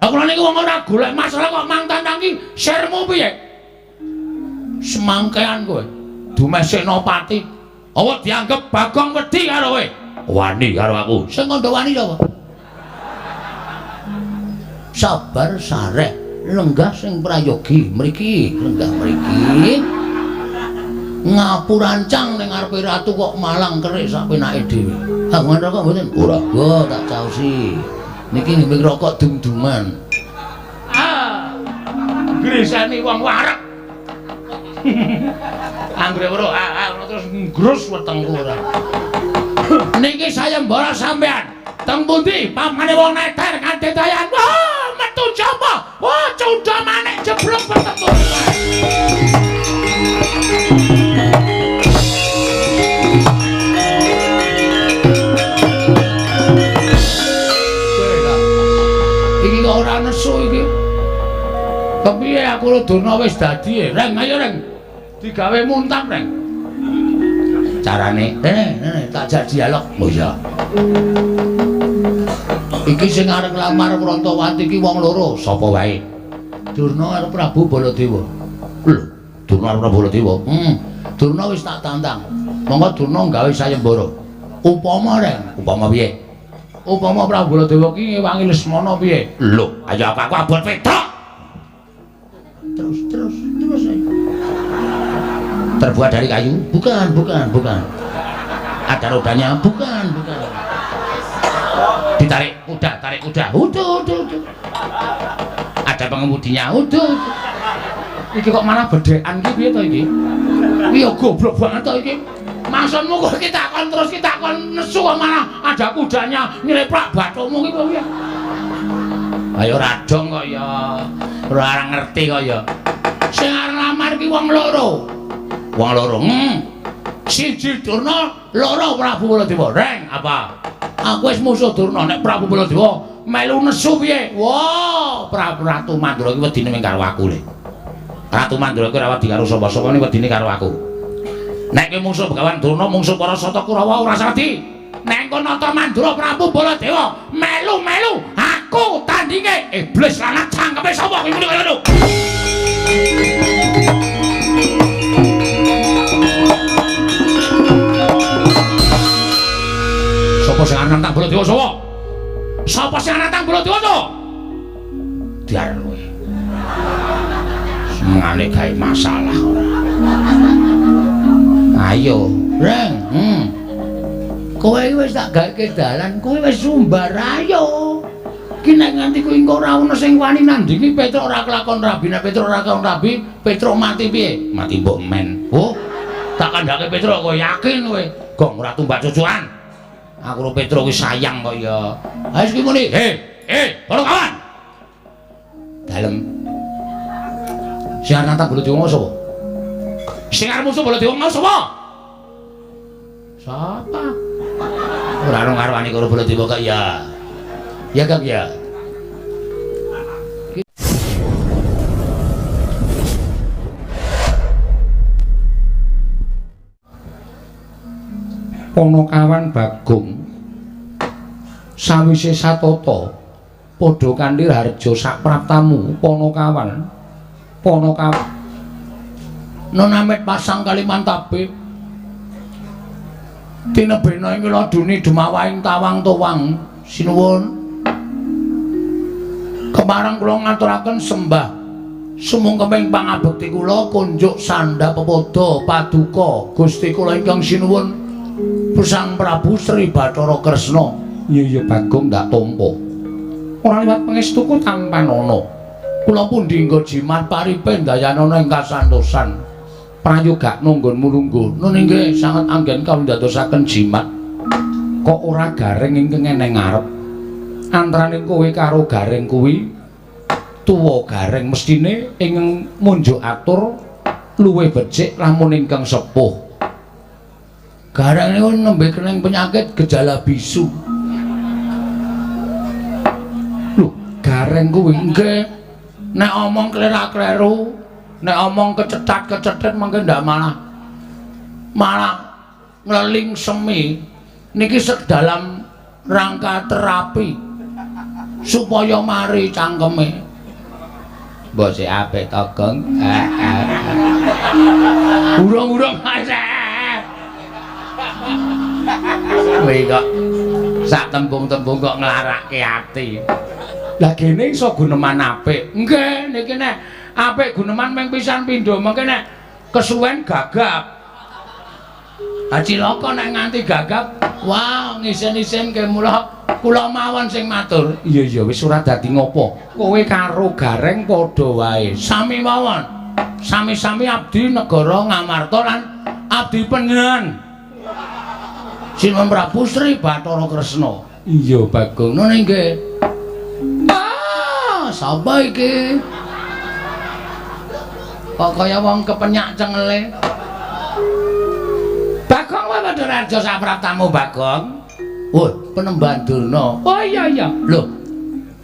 Lah kula niki wong ora golek masalah kok mang tantang ki sirmu piye? Semangkean kowe. Dumeh Senopati. Apa dianggep Bagong wedi karo kowe? Wani karo aku. Sing kandha wani sapa? Sabar sareh, lenggah sing prayogi mriki, lenggah mriki. Ngapurancang ning ngarepe ratu kok malang kerik sak penake dhewe. Kagungan rokok mboten? Ora. Go tak caosi. Niki nggih rokok dum-duman. Ah. Griseni wong wareg. Anggere weruh ah terus nggrus wetengku ora. Niki sayembara sampean. Teng pundi pamane wong neter kanthi dayan. Wah, metu japa? Wah, cundha manik jeblok wetengku. Iki kok ora nesu iki. Kepiye aku karo Durna wis dadi e? Reng, ayo Reng. Digawe muntap, Reng. Carane, rene, tak jak dialog. Oh iya. Iki sing arep nglamar Prantawati iki wong loro, sapa wae? Durna karo Prabu Baladewa. Lho, Durna karo Prabu Baladewa. Durna wis tak tantang. Monggo Durna gawe sayembara. Upama, Reng, upama piye? Upama Prabu Baladewa ki ngewangi Lesmana piye? Lho, ayo aku abot Petruk. Terus ayo. Terbuat dari kayu? Bukan. Ada rodanya? Bukan. Ditarik kuda, tarik kuda. Udah. Ada pengemudinya? Udah. Iki kok malah bedhekan iki piye to iki? Iki ya goblok banget to iki. Maksudmu kok kita kon terus kita kon nesu kok malah ada kudanya nyleplak bathukmu iki piye? Ayo radong kok ya. Ora ngerti kok ya. Sing arep nglamar ki wong loro. Wong loro. Siji Durna, loro Prabu Baladewa. Reng, apa? Aku wis musuh Durna, nek Prabu Baladewa melu nesu piye? Wah, Prabu Ratu Mandura iki wedine mung karo aku le. Ratu Mandura iki ora wedi karo sapa-sapa, wedine karo aku. Nek kowe musuh Begawan Durna, mungsuh para Sata Kurawa ora wedi. Nek engko nata Mandura Prabu Baladewa melu-melu aku tandinge iblis lanang cangkeme sapa kuwi muni kaya ngono. Sapa sing arep nantang Baladewa sapa? Sapa sing arep nantang Baladewa to? Diar kowe. Senengane gawe masalah ora. Ayo, Reng. Kowe iki wis tak gawe dalan, kowe wis sumbar ayo. Ki nek nganti kuwi engko ora ono sing wani nandingi Petruk ora kelakon rabi, nek Petruk ora kelakon rabi, Petruk mati piye? Mati mbok men. Oh, tak kandhake Petruk kowe yakin kowe. Gong ora tumbak cucuan. Aku karo Petruk kuwi sayang kok ya. Ayo iki muni. He, para kawan. Dalem. Sing arep nantang Baladewa sapa? Sing arep musuh Baladewa sapa? Sapa? Ora ono karwane karo Baladewa kok ya. Ya Kang ya. Panakawan Bagong sawise satata padha kanthi harja sapraptamu Panakawan Panakawan nonamit pasang Kalimantabe tinebena ing laduni dumawaing tawang towang sinuwun kemarang kula ngaturaken sembah sumungkeming pangabekti kula kunjuk sandha pepoda paduka Gusti kula ingkang sinuwun Sang Prabu Sri Bathara Kresna. Iya iya Bagong ndak tampa. Ora liwat pangestuku tampanana. Kula pundi nggo jimat paripe ndayanana ing kasantosan. Prayogakna nggonmu lungguh. Nun inggih sanget anggen kawula ndadosaken jimat. Kok ora gareng ingkang eneng ngarep. Antarane kowe karo gareng kuwi tuwa gareng mestine ing munjuk atur luwih becik lamun ingkang sepuh. Gareng niku nembe keneng penyakit gejala bisu. Lho, gareng kuwi nggih nek omong klera-kleru, nek omong kecetat-kecetet mangke ndak malah ngleling semi. Niki dalam rangka terapi. Supaya mari cangkeme. Mbok sik apik to, Gong. Urung-urung kowe kok sak tembung-tembung kok nglarake ati. Lah gene iso guneman apik. Nggih, niki nek apik guneman mung pisan pindho, mengke nek kesuwen gagap. Ha cilaka nek nganti gagap, wah ngisen-isen ke mula kula mawon sing matur. Iya iya wis ora dadi ngopo. Kowe karo Gareng padha wae. Sami mawon. Sami-sami abdi negara Ngamarta lan abdi panjenengan. Sinuwun Prabu Sri Bathara Kresna. Iya Bagong. Ngono nggih. Ah, sapa iki? Kok kaya wong kepenyak cengele. Bagong wae padha raja sapraptamu Bagong. Wah, Penemban Durna. Oh iya iya. Lho,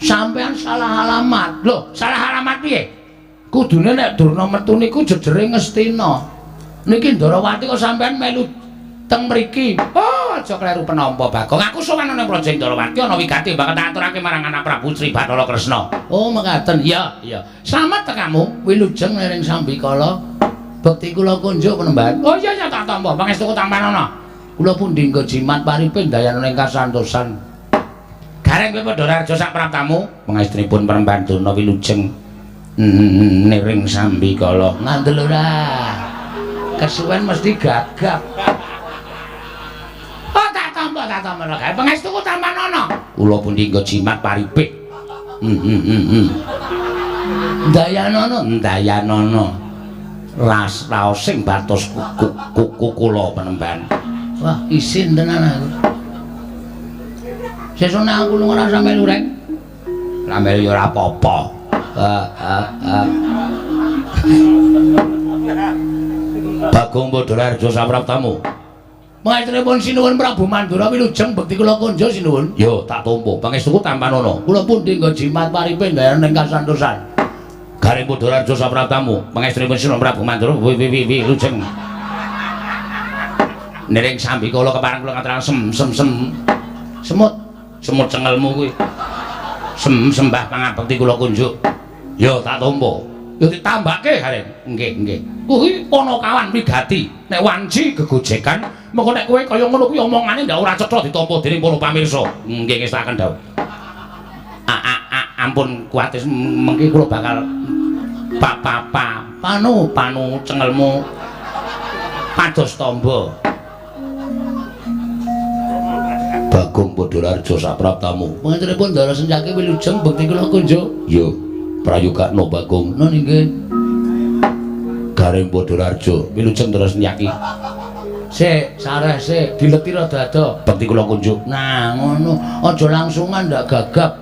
sampean salah alamat. Lho, salah alamat piye? Kudune nek Durna metu niku jejere Ngastina. Niki Ndarawati kok sampean melu teng mriki. Oh, aja kleru penampa Bagong. Aku sowan ana Praja Ndarawati ana wigati bakal tak aturake marang anak Prabu Sri Bathara Kresna. Oh, mekaten. Iya, iya. Slamet tekamu, wilujeng ning sambikala. Bekti kula kunjuk Penemban. Oh iya iya tak tampa. Pangestuku tampanana. Kula pundi nggo jimat paripin dayana ing kasantosan. Gareng kowe padha raja sak praptamu. Pangestunipun Penemban Durna wilujeng niring sambikala. Ngandel ora. Kesuwen mesti gagap. Oh tak tampa tak tampa gawe pangestuku tampanana. Kula pundi nggo jimat paripin. Dayanana, dayanana. Ras raosing batos kuku kula Penemban. Wah, isin tenan aku. Sesuk nek aku lunga ora sampe lureng. Ora melu ya ora apa-apa. Bagong Badararja sapraptamu. Pangestunipun sinuwun Prabu Mandura wilujeng bekti kula kunjo sinuwun. Yo tak tampa. Pangestuku tampanana. Kula pundi nggo jimat paripin dayan ing kasantosan. Gareng Badararja sapraptamu. Pangestunipun sinuwun Prabu Mandura wilujeng. Niring sambikala kepareng kula ngaturaken sem sem sem. Semut, semut cengelmu kuwi. Sem sembah pangabekti kula kunjuk. Yo tak tampa. Yo ditambahke Gareng. Nggih, nggih. Kuwi ana kawan wigati. Nek wanci gegojekan, mengko nek kowe kaya ngono kuwi omongane ndak ora cetha ditampa dening para pamirsa. Nggih ngestaken dawuh. Ampun kuwatir mengki kula bakal pa pa pa panu panu cengelmu pados tamba. Bagong Badararja sapraptamu. Panjenenganipun Ndara Sencaki wilujeng bekti kula kunjuk. Yo, prayogakno Bagong. Nun inggih. Gareng Badararja wilujeng Ndara Sencaki. Sik, sareh sik, dileti rada ado. Bekti kula kunjuk. Nah, ngono. Aja langsungan ndak gagap.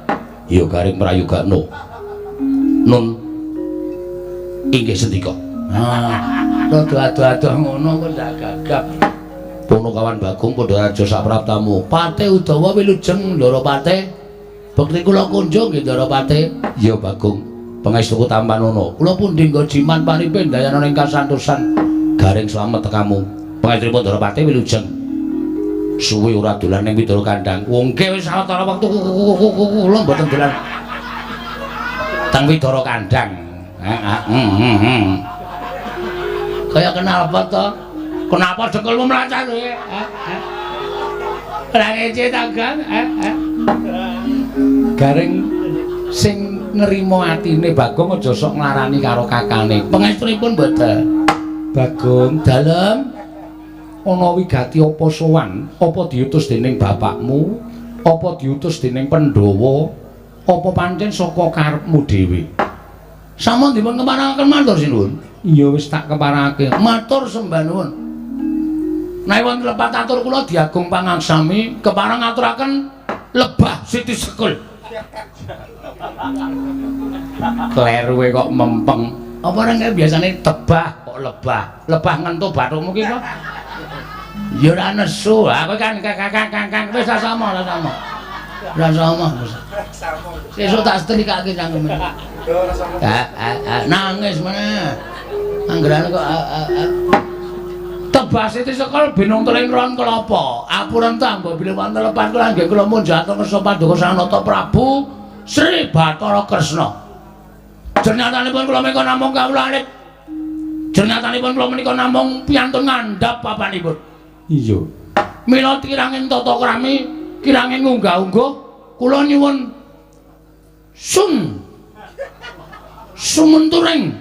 Yo Gareng prayogakno. Nun inggih sendika. Nah, rada ado-ado ngono kok ndak gagap. Punakawan Bagong Badararja sapraptamu. Pate Udawa wilujeng Ndara Pate. Bekti kula kunjung nggih Ndara Pate. Iya Bagong. Pangestuku tampanana. Kula pundi nggo jimat paripin dayana ing kasantosan. Gareng slamet tekamu. Pangestunipun Ndara Pate wilujeng. Suwe ora dolan ning Widara Kandang. Wong nggih wis sawetara wektu kula mboten dolan teng Widara Kandang. Heeh. Kaya kenal apa to? Kenapa dengkulmu mlacat kowe? Ora ngece ta, Gang? Gareng sing nrimo atine Bagong aja sok nglarani karo kakane. Pangestunipun mboten. Bagong, dalem ana wigati apa sowan? Apa diutus dening bapakmu? Apa diutus dening Pandhawa? Apa pancen saka karepmu dhewe? Sampun dipun keparengaken matur sinuwun. Iya wis tak keparengake. Matur sembah nuwun. Nek wonten lepat atur kula diagung pangaksami kepareng ngaturaken lebah Siti Sekul. Kleruwe kok mempeng. Apa ora kae biasane tebah kok lebah. Lebah ngentu bathukmu ki kok. Ya ora nesu. Ha kowe kan kang wis ora sama, ora sama. Ora sama. Sesuk tak setrikake cangkeme. Nangis meneh. Anggerane kok Tebah Siti Sekul binung teling ron kelapa. Apuren ta mbok bilih wonten lepat kula nggih kula munjaken kersa paduka Sang Nata Prabu Sri Bathara Kresna. Jernyatanipun kula menika namung kawula alit. Jernyatanipun kula menika namung piyantun ngandhap papanipun. Iya. Mila kirangin tata krami, kirangin ngunggah-ungguh, kula nyuwun sun sumunturing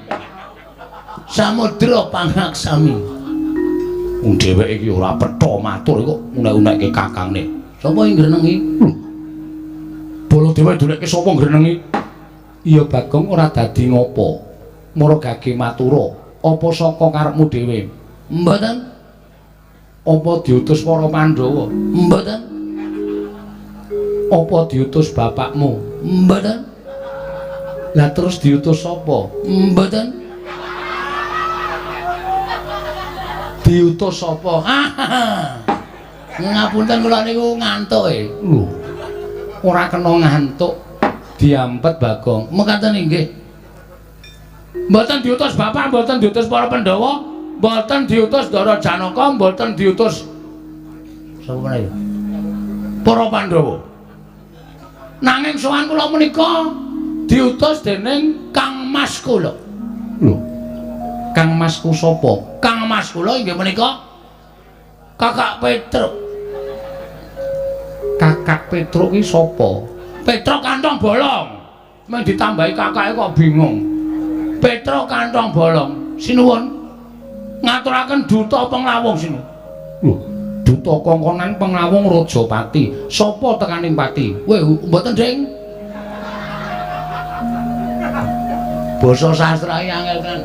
samudra pangaksami. Wong dheweke iki ora petha matur kok unek-unekke kakangne. Sapa ing grenengi? Lho. Baladewa doleke sapa grenengi? Iya Bagong ora dadi ngopo. Mara gage matura, apa saka karepmu dhewe? Mboten. Apa diutus para Pandhawa? Mboten. Apa diutus bapakmu? Mboten. Lah terus diutus sapa? Mboten. Diutus sapa? Ngapunten kula niku ngantuk e. Lho. Ora kena ngantuk. Diampet Bagong. Mekaten inggih. Mboten diutus bapak, mboten diutus para Pandhawa, mboten diutus Ndara Janaka, mboten diutus sapa meneh ya? Para Pandhawa. Nanging sowan kula menika diutus dening Kang Mas kula. Lho. Kang Masku sapa? Kang Mas kula inggih menika Kakak Petruk. Kakak Petruk ki sapa? Petruk kantong bolong. Mung ditambahi kakake kok bingung. Petruk kantong bolong. Sinuwun. Ngaturaken duta penglawung sinuwun. Lho, duta kongkonan penglawung Rajapati. Sapa tekaning pati? Weh, mboten, Ding. Basa sastra angel tenan.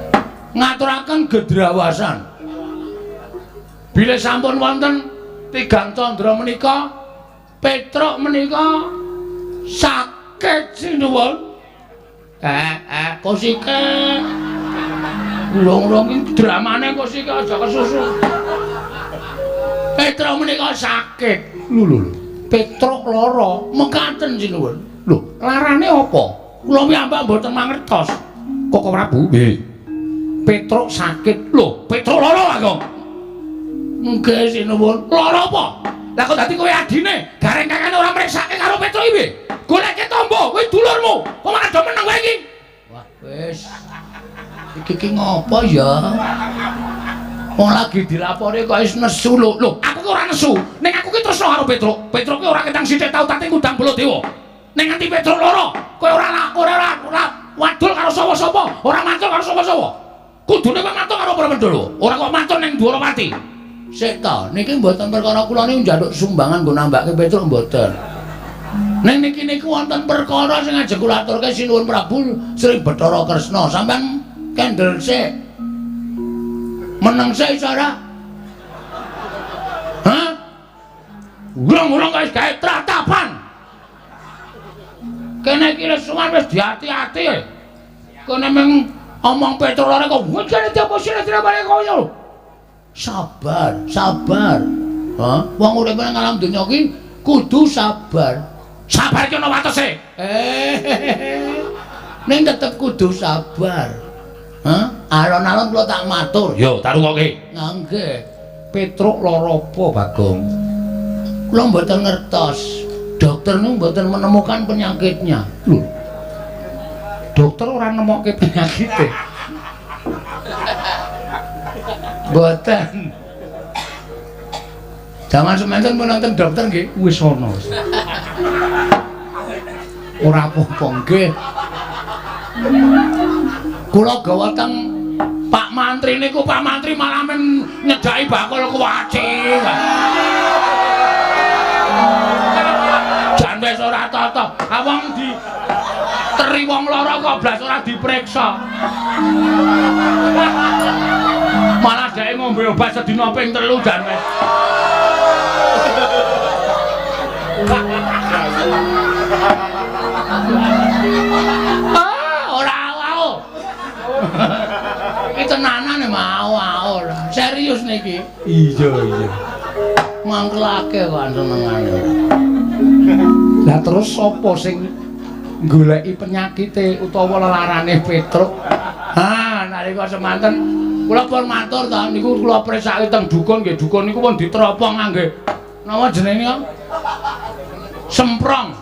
Ngaturaken gedrawasan. Bilih sampun wonten tigang candra menika, Petruk menika sakit sinuwun. Kosike. Urung-urung iki dramane kosike aja kesusu. Petruk menika sakit. Lho lho lho. Petruk lara, mekaten sinuwun. Lho, larane apa? Kula piyambak mboten mangertos. Koko Prabu? Nggih. Petruk sakit. Lho, Petruk lara, Bagong. Nggih sinuwun. Lara apa? Lah kok dadi kowe adine, gareng kakane ora mriksake karo Petruk iki piye? Goleke tombo, kowe dulurmu. Kok malah do meneng kowe iki? Wah, wis. Iki ki ngopo ya? Wong lagi dilapori kok wis nesu lho. Lho, aku ki ora nesu. Ning aku ki tresno karo Petruk. Petruk ki ora ketang sithik tau tate ngundang Baladewa. Ning nganti Petruk lara, kowe ora ora wadul karo sapa-sapa, ora matur karo sapa-sapa. Kudune kowe matur karo para Pandhawa, ora kok matur ning Dwarawati. Sik ta, niki mboten perkara kula niku njaluk sumbangan nggo nambake Petruk mboten. Ning niki niku wonten perkara sing ajeng kula aturke sinuwun Prabu Sri Bathara Kresna. Sampeyan kendel sik. Meneng sik iso ora? Hah? Urung-urung kok wis gawe tratapan. Kene iki wis suwan wis diati-ati. Kene mung omong Petruk lare kok wujane apa sira balik koyo. Sabar, sabar. Hah? Wong urip nang alam donya iki kudu sabar. Sabar ki ana watese. Ning tetep kudu sabar. Hah? Alon-alon kula tak matur. Yo, tak rungokke. Nggih. Petruk lara apa, Bagong? Kula mboten ngertos. Dokter niku mboten menemukan penyakitnya. Lho. Dokter ora nemokke penyakite. Mboten. Jaman semanten pun nonton dokter nggih wis ana. Ora apa-apa nggih. Kula gawa teng Pak Mantri niku, Pak Mantri malah men nyedhaki bakul kuaci. Jan wis ora tata. Wong di teri wong lara kok blas ora diperiksa. Malah dheke ngombe obat sedina ping 3 jan wis. Ah, ora au. Iki tenanan mau ora. Serius niki. Iya, iya. Mangkelake kok senengane. Lah terus sapa sing goleki penyakite utawa lelarane Petruk? Ha, nalika semanten kula pun matur ta niku kula presake teng dukun nggih, dukun niku pun diteropong ngangge napa jenenge? Semprong.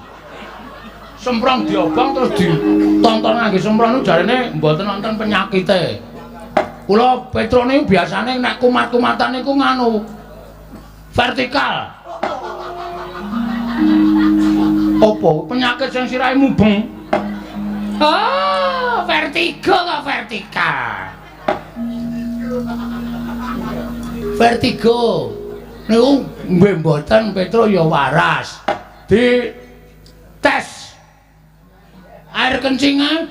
Semprong diobong terus ditonton ngangge semprong niku jarene mboten wonten penyakite. Kula Petro niku biasane nek kumat-kumatan niku nganu vertikal. Apa penyakit sing sirahe mubeng? Oh, vertigo kok vertikal. Vertigo. Niku nggih mboten Petro ya waras. Di tes air kencingan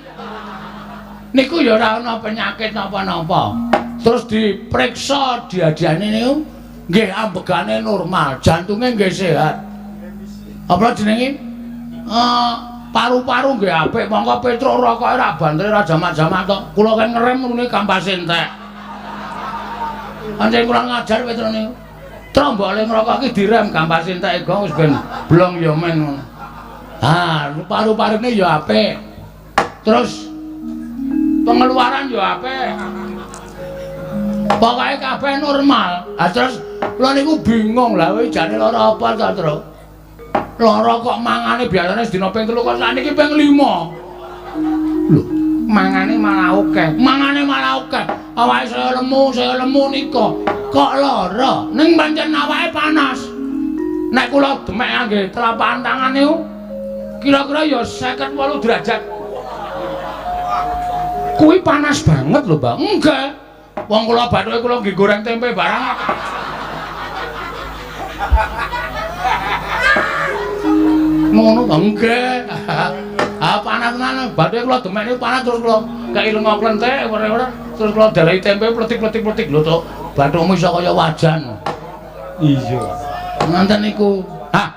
niku ya ora ana penyakit napa-napa. Terus diperiksa diadiane niku nggih ambegane normal, jantunge nggih sehat. Apa jenenge? Paru-paru nggih apik, mongko Petro rokoke ora bantere ora jamak-jamak tok. Kula kan ngerem ngene kampase entek. Pancen kurang ngajar Petro niku. Trombole ngrokok iki direm kampase entek gong wis ben blong ya men ngono. Ah, paru-parune ya apik. Terus pengeluaran ya apik. Pokoke kabeh normal. Ah terus kula niku bingung lah kowe jane lara apa to, Tru? Lara kok mangane biasane sedina ping 3 kok sakniki ping 5. Lho, mangane malah akeh. Mangane malah akeh. Awake saya lemu nika. Kok lara? Ning pancen awake panas. Nek kula demek ngangge telapak tangan niku kira-kira ya 58 derajat. Kuwi panas banget lho, Mbak. Enggak. Wong kula bathuke kula nggih goreng tempe barang. Ngono to nggih. Ah panas tenan, bathuke kula demek niku panas terus kula kei lenga klenthek ora-ora terus kula dalehi tempe pletik-pletik-pletik lho to. Bathukmu iso kaya wajan. Iya. Ngoten niku. Ah.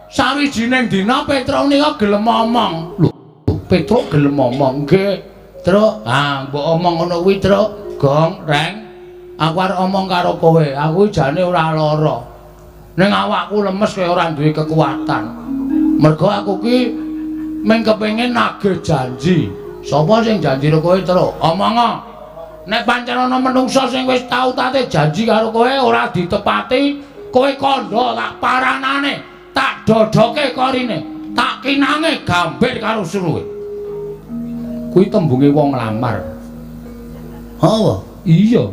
Sawijining dina Petro nika gelem omong. Lho, Petro gelem omong nggih. Truk, ah mbok omong ngono kuwi, Truk. Gong, Reng. Aku arep omong karo kowe. Aku jane ora lara. Ning awakku lemes kaya ora duwe kekuatan. Mergo aku ki mung kepengin nagih janji. Sapa sing janji karo kowe, Truk? Omongo. Nek pancen ana menungsa sing wis tau tate janji karo kowe ora ditepati, kowe kandha tak paranane, tak dodoke korine, tak kinange gambir karo suruhe. Kuwi tembunge wong nglamar. Apa? Iya.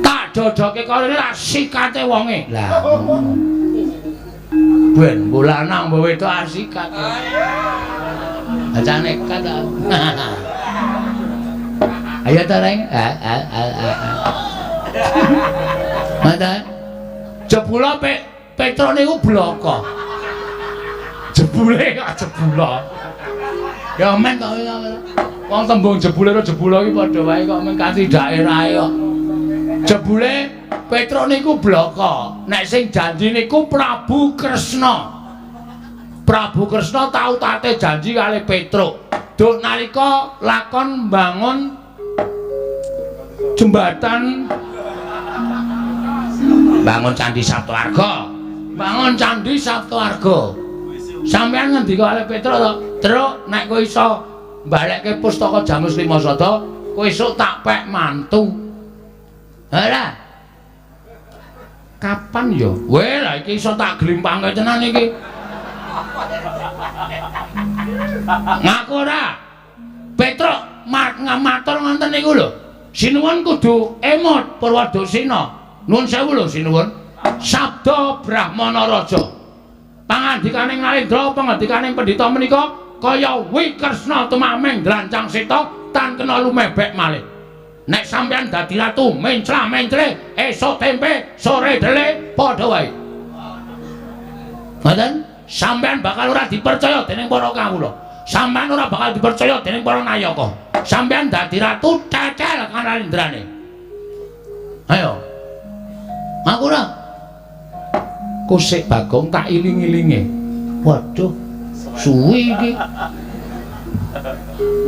Tak dodoke korine tak sikate wonge. Lah ngono. Ben mbok lanang mbok wedok asikat. Aja nekat ta. Ayo ta, Reng. Mata. Jebula Petro niku bloko. Jebule kok jebula. Ya men kok wong tembung jebule karo jebula iki padha wae kok men kanthi daerahe kok. Jebule Petro niku bloko. Nek sing janji niku Prabu Kresna. Prabu Kresna tau tate janji kali Petro. Duk nalika lakon mbangun jembatan, bangun Candi Saptoarga. Bangun Candi Saptoarga. Sampeyan ngendika kali Petro to, "Truk, nek kowe iso mbalekke pustaka Jamus Lima Sada, kowe esuk tak pek mantu." Halah. Kapan ya? Weh, lah iki iso tak glimpangke tenan iki. Ngaku ora? Petro matur ngoten niku lho. Sinuwun kudu emot Purwadasina. Nuwun sewu lho sinuwun. Sabda Brahmana Raja. Pangandikaning Narendra, pangandikaning pendhita menika kaya Wikresna tumameng drancang seta tan kena lumebek malih. Nek sampeyan dadi ratu mencla-mencle, esuk tempe, sore dele, padha wae. Ngoten? Sampeyan bakal ora dipercaya dening para kawula. Sampeyan ora bakal dipercaya dening para nayaka. Sampeyan dadi ratu cecel kanarendrane. Ayo. Aku ora. Kusik Bagong tak iling-ilinge. Waduh, suwi iki.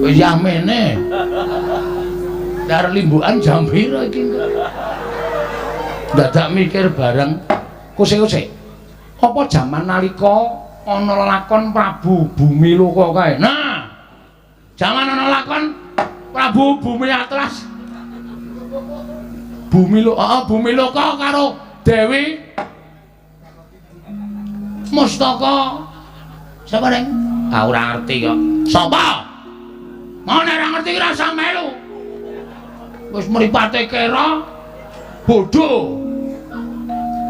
Wis yamene. Dar limbukan jam pira iki? Dadak mikir bareng. Kusik-kusik. Apa jaman nalika ana lakon Prabu Bumiloka kae? Nah, jaman ana lakon Prabu Bumi Atlas. Bumiloka, Bumiloka karo Dewi Mustaka Sapa, Reng? Ah, ora ngerti kok. Sapa? Mau nek ora ngerti ora usah melu. Wis mripate kera bodho.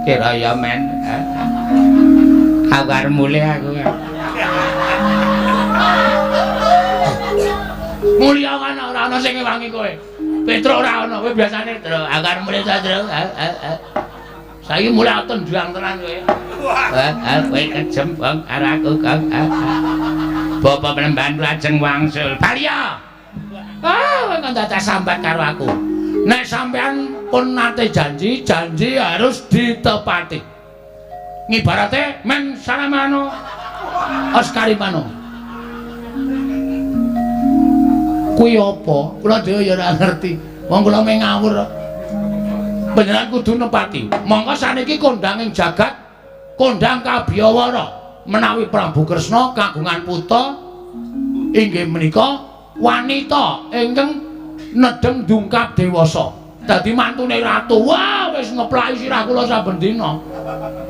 Kira ya men. Aku arep mulih aku. Mulya kan ora ana sing ngewangi kowe. Petruk ora ana, kowe biasane, Tru. Aku arep mulih ta, Tru. Saiki mulih tendang tenan kowe. Kowe kejem, Bang, karo aku, Kang. Bapak Penemban lajeng wangsul. Balya. Ah, kowe kok dadak sambat karo aku. Nek sampean pun nate janji, janji harus ditepati. Ngibarate men salamano Oskarimano. Kuwi apa? Kula dhewe ya ora ngerti. Wong kula mung ngawur. Panjenengan kudu nepati. Mongko saniki kondhang ing jagat, kondhang kabiyawara menawi Prabu Kresna kagungan putra inggih menika wanita ingkang nedheng dungkap dewasa. Dadi mantune ratu. Wah, wis ngeplaki sirah kula saben dina.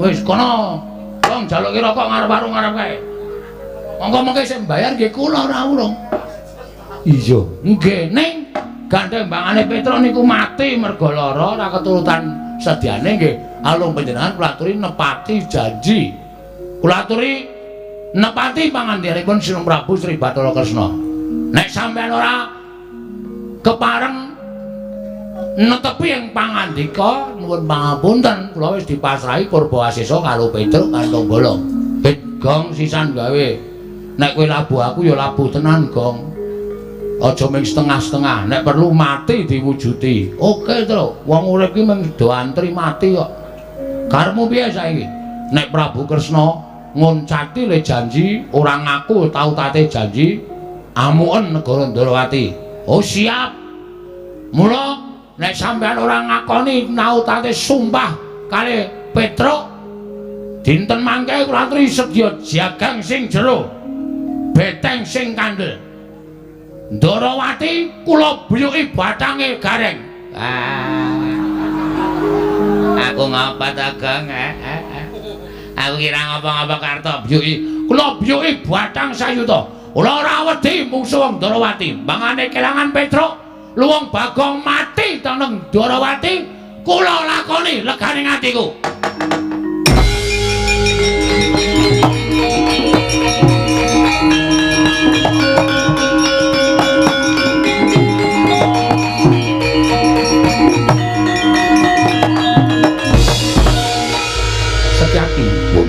Wis kono wong njaluke rokok ngarep warung ngarep kae. Monggo mengke sing mbayar nggih kula ora urung. Iya, nggih ning gandeng bangane Petruk niku mati merga lara ora keturutan sediane nggih alung panjenengan kula aturi nepati janji. Kula aturi nepati pangandikanipun Sri Prabu Sri Bathara Kresna. Nek sampeyan ora kepareng netepi ing pangandika nuwun pangapunten kula wis dipasrahi purba asesa karo Petruk kantong bolong. Het Gong sisan gawe. Nek kowe labuh aku ya labuh tenan Gong. Aja mung setengah-setengah, nek perlu mati diwujudi. Oke, Tru. Wong urip ki mung do antri mati kok. Karepmu piye saiki? Nek Prabu Kresna ngoncati le janji, ora ngaku tau tate janji, amuken negara Ndrawati. Oh, siap. Mula nek sampean ora ngakoni nautate sumpah kali Petruk, dinten mangke kula aturi sedya jagang sing jero, beteng sing kandel. Ndrawati kula buyuki bathange Gareng. Ah. Aku ngapa ta, Gong? Aku kira ngapa-ngapa karto buyuki. Kula buyuki bathang sayuta. Kula ora wedi mungsuh wong Ndrawati. Mangane kelangan Petruk, luwung Bagong mati teneng Ndrawati, kula lakoni legane atiku.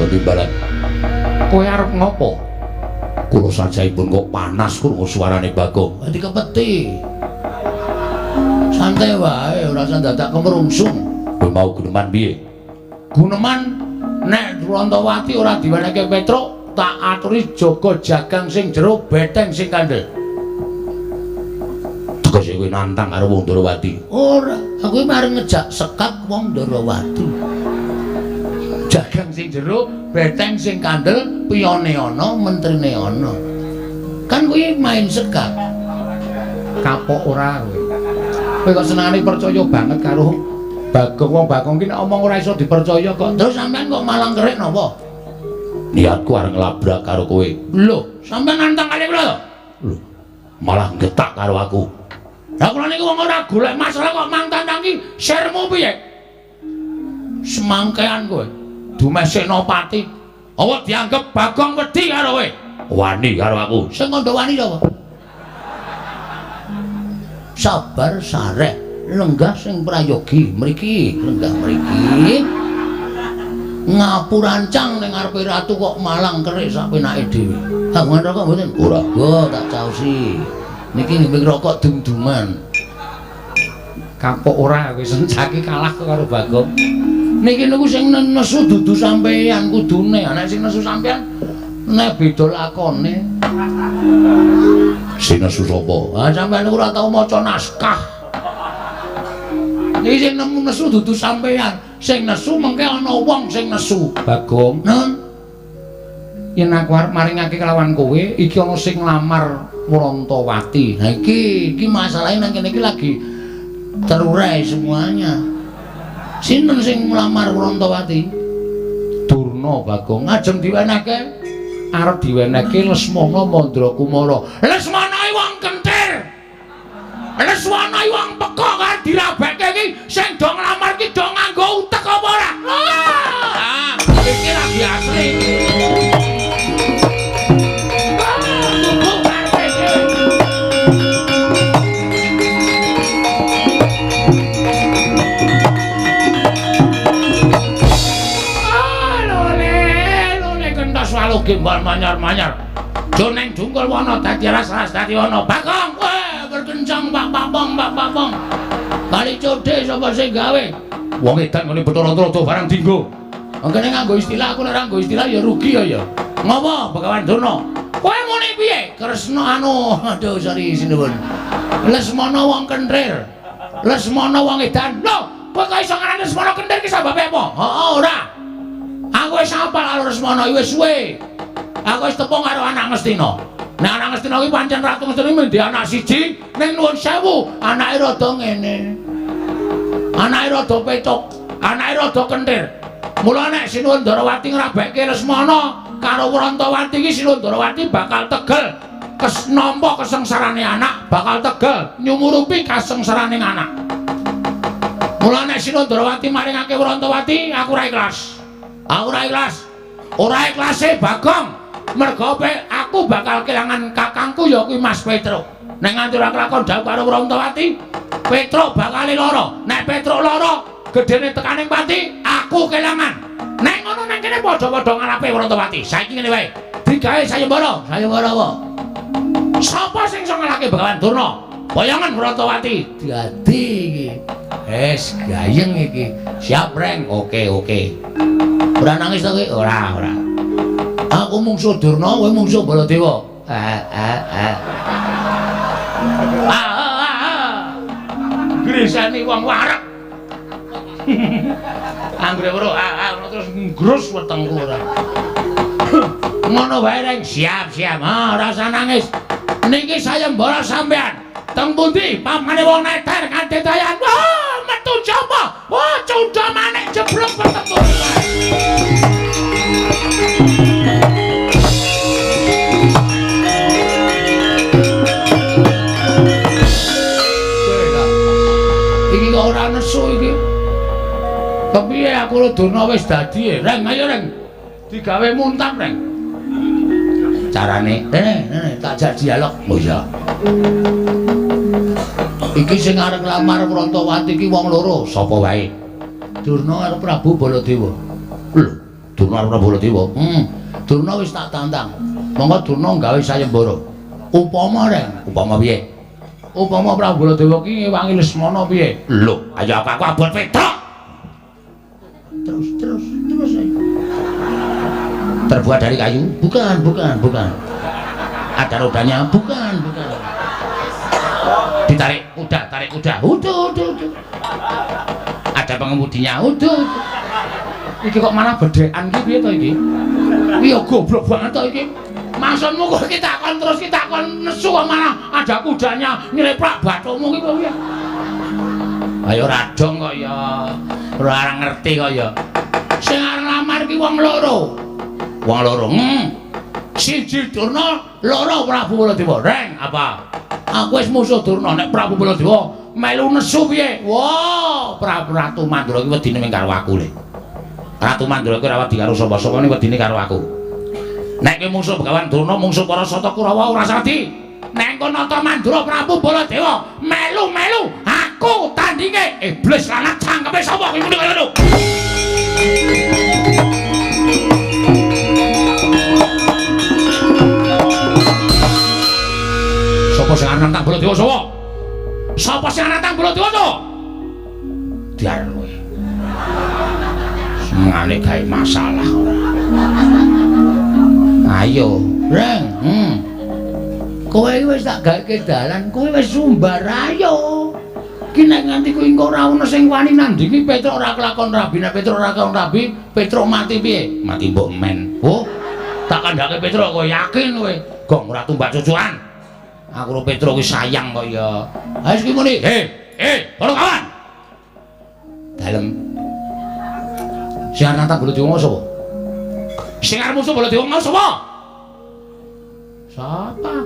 Timbalan. Kowe arep ngopo? Kula sajaipun kok panas krungu suarane Bagong. Dikepeti. Santai wae, ora usah dadak kemrungsung. Kowe mau guneman piye? Guneman nek Rantawati ora diwenehke Petruk, tak aturi jaga jagang sing jero, beteng sing kandel. Tegese kowe nantang karo wong Ndrawati. Ora, aku mari ngejak sekak wong Ndrawati. Jagang sing jero, beteng sing kandel, piyone ana, mentrine ana. Kan kuwi main sekak. Kapok ora kowe. Kowe kok senengane percaya banget karo Bagong. Wong Bagong ki nek omong ora iso dipercaya kok. Terus sampean kok malang kerik napa? Niatku arep nglabrak karo kowe. Lho, sampean nantang kali kula to? Lho, malah nggetak karo aku. Lah kula niku wong ora golek masalah kok mang tantangi sirmu piye? Semangkean kowe. Dumeh Senopati. Apa dianggep Bagong wedi karo kowe? Wani karo aku. Sing kandha wani sapa? Sabar sareh, lenggah sing prayogi mriki, lenggah mriki. Ngapurancang ning ngarepe ratu kok malang kerik sak penake dhewe. Kagungan rokok mboten? Ora. Go tak caosi. Niki nggih rokok dum-duman. Kapok ora kowe sencaki kalah kok karo Bagong. Niki niku sing nesu dudu sampeyan kudune, nek sing nesu sampeyan nek beda lakone. Sing nesu sapa? Ah sampeyan niku ora tau maca naskah. Niki sing nemu nesu dudu sampeyan, sing nesu mengke ana wong sing nesu. Bagong, Nun. Yen aku arep maringake kelawan kowe, iki ana sing nglamar Wrantawati. Nah iki masalahe nang kene iki lagi terurai semuanya. Sinten sing nglamar Wrantawati? Durna Bagong. Ajeng diwenehke. Arep diwenehke Lesmana Mandrakumara. Lesmana iki wong kentir. Lesmana iki wong pekok karo dirabekke iki sing do nglamar iki do nganggo utek apa ora? Ah, iki lagi asli. Gimbal manyar-manyar. Joneng dungkul wana dadi ras-ras dadi ana. Bagong, weh berkencang Pak Papong, Pak Papong. Kali codhe sapa sing gawe? Wong edan ngene Bathara Trada barang dinggo. Mangkene nganggo istilah aku nek ora nganggo istilah ya rugi ya ya. Ngopo Begawan Durna? Kowe muni piye? Kresna anu, aduh sorry sinuwun. Lesmana wong kenthir. Lesmana wong edan. Lho, kowe kok iso ngarani Lesmana kenthir ki sababe apa? Heeh, ora. Aku wis hafal karo Lesmana iki wis suwe. Aku wis tepung karo anak Ngastina. Nek anak Ngastina kuwi pancen Ratu Ngastina iki mendhi anak siji ning nuwun sewu, anake rada ngene. Anake rada pecuk, anake rada kenthir. Mula nek Sinuwun Ndarawati ngrabekke Lesmana karo Wrantawati iki Sinuwun Ndarawati bakal tegel nampa kesengsarane anak, bakal tegel nyumurupi kasengsarane anak. Mula nek Sinuwun Ndarawati maringake Wrantawati, aku ora ikhlas. Aku ora ikhlas. Ora ikhlase Bagong. Mergo aku bakal kelangan kakangku ya kuwi Mas Petruk. Nek nganti ora kelakon dhawuh karo Wrantawati, Petruk bakal lara. Nek Petruk lara, gedene tekaning pati, aku kelangan. Nek ngono nang kene padha-padha ngalape Wrantawati. Saiki ngene wae. Digawe sayembara. Sayembara apa? Sapa sing iso ngalahke Begawan Durna? Boyongan Wrantawati. Dadi iki. Wis gayeng iki. Siap, Reng. Oke, oke. Ora nangis to kowe? Ora, ora. Aku mungsuh Durna, kowe mungsuh Baladewa. Grisani wong wareg. Anggere weruh ngono terus nggrus wetengku ora. Ngono wae, Reng. Siap, siap. Ah, ora usah nangis. Niki sayembara sampean. Teng pundi pamane wong neter kanthi dayan. Wah, metu japa. Wah, cundha manik jeblok wetengku. Iki kok ora nesu iki. Kepiye aku lho Durna wis dadi, Reng, ayo Reng. Digawe muntap, Reng. Carane, tak jak dialog. Oh iya. Iki sing arep nglamar Wrantawati iki wong loro, sapa wae? Durna karo Prabu Baladewa. Lho, Durna karo Prabu Baladewa. Durna wis tak tantang. Monggo Durna gawe sayembara. Upama, Reng, upama piye? Upama Prabu Baladewa ki ngewangi Lesmana piye? Lho, ayo aku abot Petruk. Terus, terus, terus ayo. Terbuat dari kayu? Bukan, bukan, bukan. Ada rodanya? Bukan, bukan. Ditarik kuda, tarik kuda. Uduh, uduh, uduh. Ada pengemudinya? Uduh, uduh. Iki kok malah bedhekan iki piye to iki? Iya goblok banget to iki. Maksudmu kok kita kon terus kita kon nesu kok malah ada kudanya nyleplak bathukmu iki piye? Ayo radong kok ya. Ora ngerti kok ya. Sing arep nglamar iki wong loro. Wong loro. Siji Durna, loro Prabu Baladewa. Reng, apa? Aku wis musuh Durna, nek Prabu Baladewa melu nesu piye? Wah, Prabu Ratu Mandura iki wedine mung karo aku le. Ratu Mandura iki ora wedi karo sapa-sapa, ning wedine karo aku. Nek kowe musuh Begawan Durna, mungsuh para Sata Kurawa ora sadi. Nek engko nata Mandura Prabu Baladewa melu-melu aku tandinge. Iblis lanang cangkeme sapa kuwi muni kaya ngono. Sapa sing arep nantang Baladewa sapa? Sapa sing arep nantang Baladewa to? Diar kowe. Senengane gawe masalah ora. Ayo, Reng. Kowe iki wis tak gawe dalan, kowe wis sumbar ayo. Ki nek nganti kuwi engko ora ono sing wani nandingi Petruk ora kelakon rabi, nek Petruk ora kelakon rabi, Petruk mati piye? Mati mbok men. Oh, tak kandhake Petruk kowe yakin kowe. Gong ora tumbak cucuan. Aku karo Petruk kuwi sayang kok ya. Ayo iki muni. He, para kawan. Dalem. Sing arep nantang Baladewa sapa? Sing arep musuh Baladewa sapa? Sapa?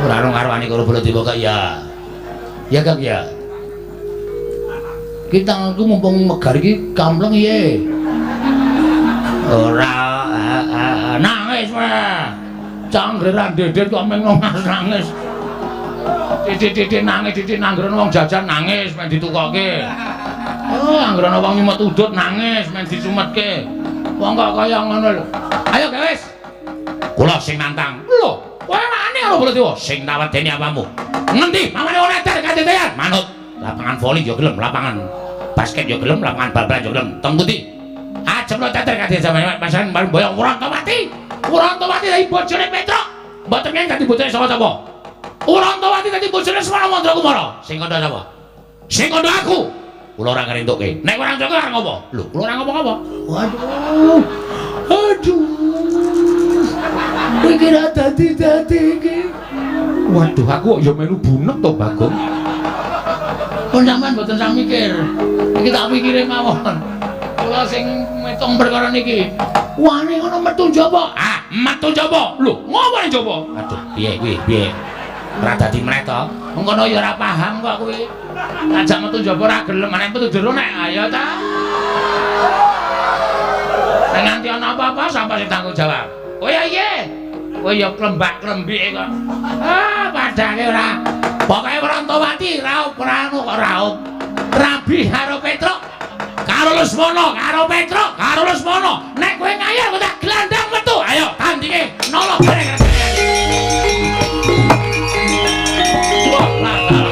Ora ono ngarwani karo Baladewa kok ya. Ya Kang ya. Kita aku mumpung megar iki kampleng piye? Ora nangis wae. Canggre ra ndedet kok meng nangis. Titik-titik nangis, titik nanggrono wong jajan nangis men ditukoke. Oh, anggrono wong nyumet udut nangis men disumetke. Wong kok kaya ngono lho. Ayo wis. Kula sing nantang. Lho, kowe wani karo Baladewa? Sing tak wedeni apamu? Ngendi? Mamane wong edan kadetean. Manut. Lapangan voli ya gelem, lapangan basket ya gelem, lapangan bal-balan ya gelem. Teng pundi? Ajem lo teter kadhe sampeyan pasangan boyong Wurantawati. Wurantawati dadi bojone Petruk. Mboten ngen dadi bojone sapa-sapa. Wurantawati dadi bojone Semana Mandrakumara. Sing kandha sapa? Sing kandha aku. Kula ora ngrentukke. Nek ora ngrentukke ora ngopo? Lho, kula ora ngopo-ngopo. Waduh. Aduh. Iki ra dadi-dadi iki. Waduh, aku kok ya melu bunek to, Bagong. Pun sampean mboten usah mikir. Iki tak pikire mawon. Kula sing ngitung perkara niki. Wani ngono metu njaba. Ah, metu njaba. Lho, ngopo ning njaba? Aduh, piye kuwi? Piye? Ora dadi meneh to. Wong kono ya ora paham kok kuwi. Ajak metu njaba ora gelem, nek metu jero nek ayo ta. Nek nganti ana apa-apa sapa sing tanggung jawab? Oh ya iya. Kowe ya klembak-klembike kok. Ah, padake ora. Pokoke Wurantawati raup ora anu kok raup. Rabi karo Petruk. Karo Lesmana, karo Petruk, karo Lesmana. Nek kowe ngayal kok tak glandang metu. Ayo tandinge nolo bareng. Wah, lah.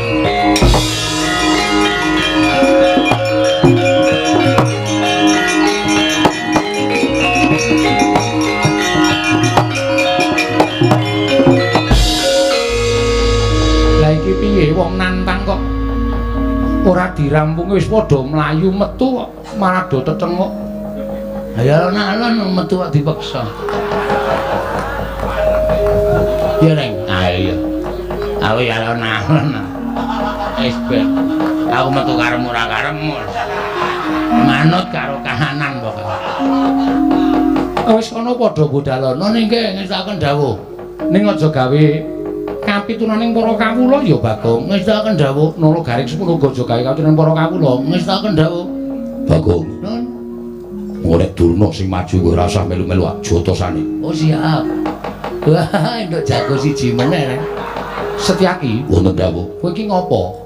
Lah iki piye wong nantang kok ora dirampungi wis padha mlayu metu kok malah do tetenguk. Ha ya alon-alon metu kok dipaksa. Ya Reng, ayo. Aku ya alon-alon. Wis ben. Aku metu karepmu ora karepmu. Manut karo kahanan pokoke. Wis ana padha budalono ning ke ngestokaken dawuh. Ning aja gawe kapitunaning para kawula ya Bagong. Ngestokaken dawuh Nala Garing 10 aja gawe kapitunaning para kawula. Ngestokaken dawuh Bagong. Nun. Golek Durna sing maju kowe ora usah melu-melu jotosane. Oh siap. Wah, entuk jago siji meneh Reng. Setyaki wonten dawuh. Kowe iki ngopo?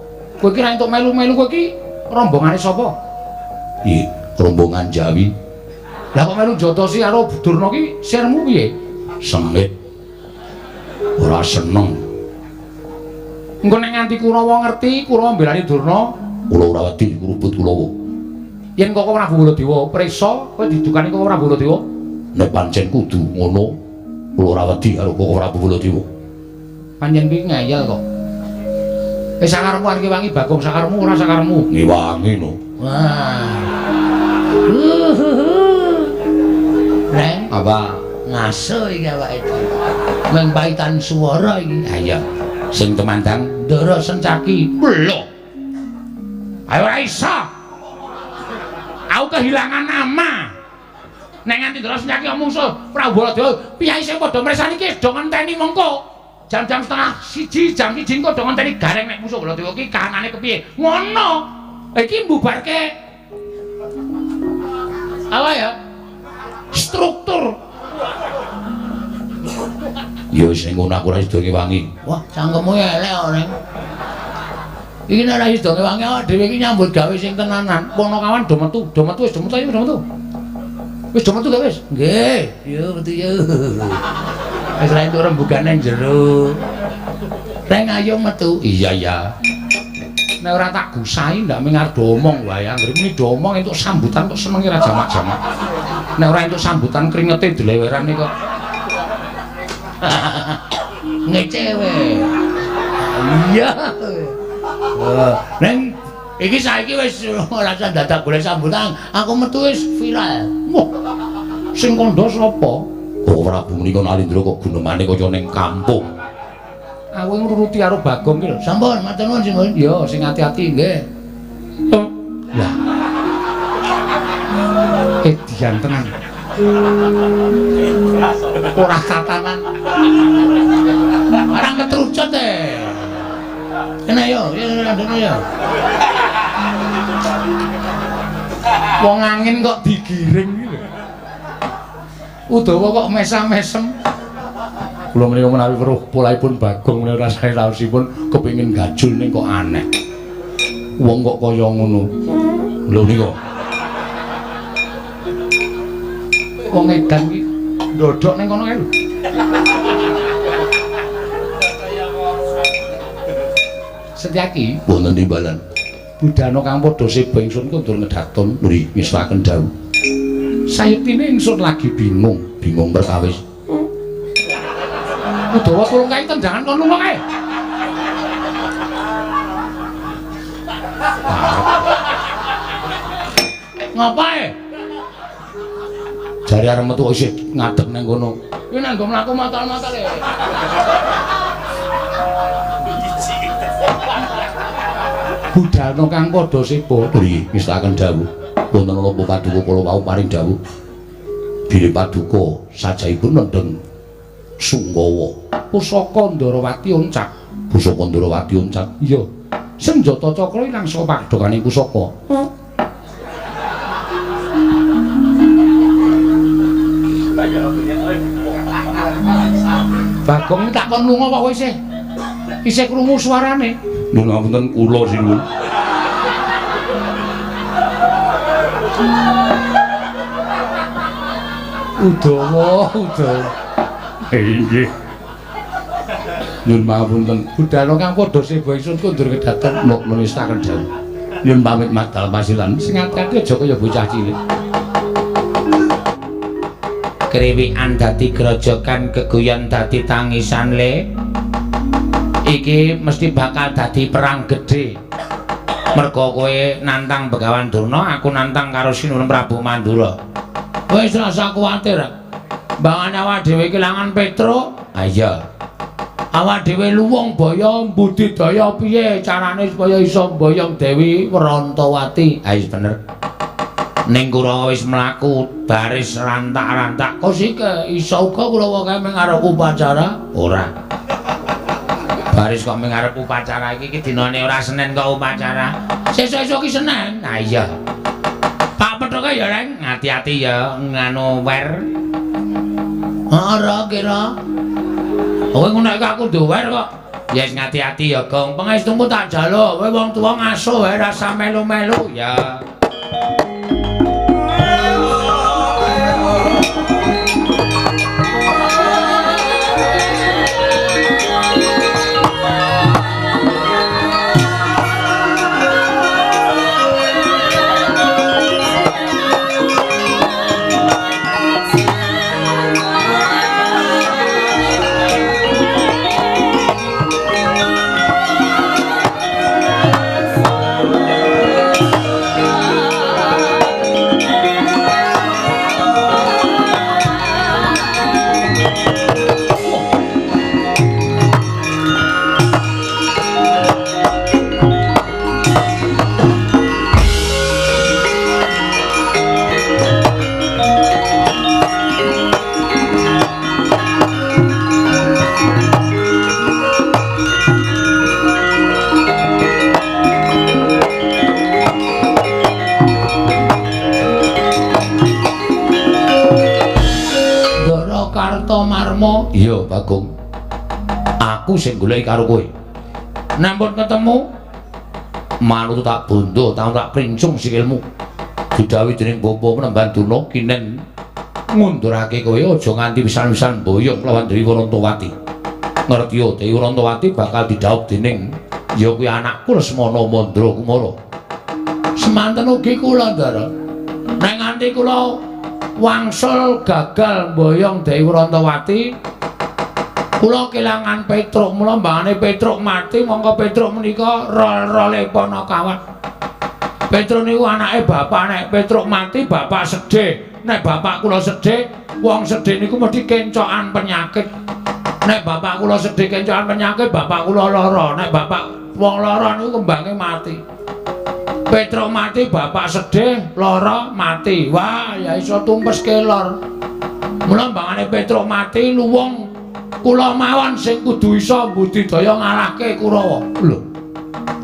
Kowe iki ra entuk melu-melu, kowe iki rombongane sapa? Iya, rombongan Jawi. Lah kok melu jotosi karo Durna ki sirmu piye? Sengit. Ora seneng. Engko nek nganti Kurawa ngerti, Kurawa mbelani Durna, kula ora wedi ngrubut Kurawa. Yen kok Prabu Baladewa prisa, kowe didukani kok Prabu Baladewa? Nek pancen kudu ngono, kula ora wedi karo kok Prabu Baladewa. Pancen kuwi ngeyel kok. Sakarepmu arep ngewangi Bagong, sakarepmu ora sakarepmu. Ngewangi no. Wah. Reng, apa? Ngaso iki awake dhewe. Meng paitan swara iki. Ha iya. Sing temandang Ndara Sencaki. Lho. Ayo ora iso. Aku kehilangan nama. Nek nganti Ndara Sencaki mungsuh Prabu Baladewa, piyai sing padha mresani iki do ngenteni mengko. Jam-jam 12:30, jam 1 engko do ngenteni gareng nek musuh Baladewa iki kahanane kepiye. Ngono. Iki mbubarke apa ya? Struktur. Ya wis ning ngono aku ora sida ngewangi. Wah, cangkemmu elek kok, Reng. Iki nek ora sida ngewangi awake dhewe iki nyambut gawe sing tenanan. Ponokawan do metu, do metu wis do metu ayo do metu. Wis do metu gak wis? Nggih. Yo metu yo. Wis ra entuk rembugane jero. Reng ayo metu. Iya iya. Nek ora tak gusahi ndak ming arep do omong wae. Anggere muni do omong entuk sambutan kok senenge ra jamak-jamak. Nek ora entuk sambutan kringete dlewerane kok. Ngecewe. Iya. Neng iki saiki wis ora usah dadak golek sambutan, aku metu wis viral. Wah. Sing kandha sapa? Oh Prabu menika Nalindra kok gunemane kaya ning kampung. Aku ngruruti karo Bagong ki lho. Sampun, matur nuwun sing. Ya, sing ati-ati nggih. Lah. Edian tenan. Ora tatanan. Orang ketrucut e. Kene yo, yo yo. Wong angin kok digiring iki lho. Udawa kok mesam-mesem. Kula menika menawi weruh polahipun Bagong menika rasane raosipun kepengin gajul ning kok aneh. Wong kok kaya ngono. Lho nika. Wong edan iki ndodhok ning kono kae lho. Setyaki wonten timbalan. Budana kang padha seba ingsun kondur ngedaton nggih ngestuaken dawuh. Sayektine ingsun lagi bingung, bingung perkawis. Udawa tulung kae tendangan kon lunga kae. Ngapae? Jare arep metu isih ngadeg nang kono. Kuwi nang nggo mlaku matal-matal e. Budana kang padha seba nggih ngestuaken dawuh. Wonten napa paduka kula wau paring dawuh. Bilih paduka sajaipun nendheng Sungkawa. Pusaka Ndarawati oncak. Pusaka Ndarawati oncak. Iya. Senjata cakra ilang saka padhokane pusaka. Bagong tak kon lunga kok isih. Isih krungu suarane. Nuwun ngapunten kula sinuwun. Udawa, udawa. Nggih. Nyuwun pangapunten. Budana kang padha seba ingsun kondur kedaton nestaken dawuh. Nyuwun pamit madal pasilan. Sing ati-ati aja kaya bocah cilik. Kriwikan dadi grojogan, geguyon dadi tangisan le. Iki mesti bakal dadi perang gedhe. Mergo kowe nantang Begawan Durna, aku nantang karo Sinuwun Prabu Mandura. Wis rasa kuwatir. Mbangane awak dhewe kelangan Petruk. Ha iya. Awak dhewe luwung baya budidaya piye carane supaya iso mboyong Dewi Wrantawati. Ha iya bener. Ning Kurawa wis mlaku baris rantak-rantak. Kok sike iso uga Kurawa kae meng arep upacara? Ora. Baris kok meng arep upacara iki iki dinane ora Senin kok upacara. Sesuk-esuk iki Senin. Ha iya. Pak Pethuke ya Reng, ati-ati ya nganu wer. Ora kira. Kowe ngono iki aku duwer kok. Ya wis ngati-ati ya, Gong. Pangestumu tak jaluk. Kowe wong tuwa ngasuh wae rasa melu-melu. Ya. Kartomarma. Iya, Bagong. Aku sing goleki karo kowe. Nampun ketemu, manut tak bondo, tak princung sikilmu. Didhawuhi dening Bapa Penemban Durna kinen ngundurake kowe aja nganti pisan-pisan boyong lawan Dewi Wrantawati. Ngerti yo, Dewi Wrantawati bakal didhawuh dening ya kuwi anakku Lesmana Mandra Kumara. Semanten ugi kula, Ndara. Nek nganti kula wangsul gagal mboyong Dewi Wrantawati, kula kelangan Petruk. Mula mbangane Petruk mati, mongko Petruk menika rol-role Panakawan. Petruk niku anake bapak. Nek Petruk mati bapak sedih. Nek bapak kula sedih, wong sedih niku mesti kencokan penyakit. Nek bapak kula sedih kencokan penyakit, bapak kula lara. Nek bapak wong lara niku kembange mati. Petruk mati, bapak sedih, lara, mati. Wah, ya iso tumpes kelor. Mula mbangane Petruk mati luwung kula mawon sing kudu iso mbudidaya ngalahke Kurawa. Lho.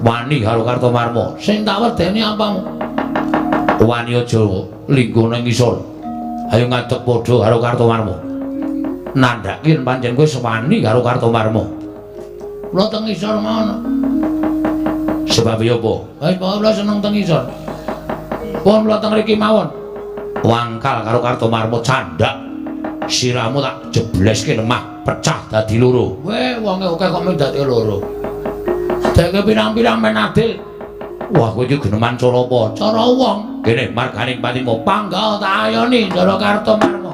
Wani karo Kartomarma. Sing tak wedeni apamu? Wani aja lingguh ning ngisor. Ayo ngadeg padha karo Kartomarma. Nandhake yen pancen kowe sewani karo Kartomarma. Kula teng ngisor mawon. Sebab ya apa? Wis pokoke kula seneng teng ngisor. Pun kula teng mriki mawon. Wangkal karo Kartomarma candhak. Sirahmu tak jebleske lemah pecah dadi loro. Weh, wonge akeh kok mung dadi loro. Deke pirang-pirang men adil. Wah, kowe iki geneman cara apa? Cara wong. Kene marganing patimu pangga tak ayoni Ndara Kartomarma.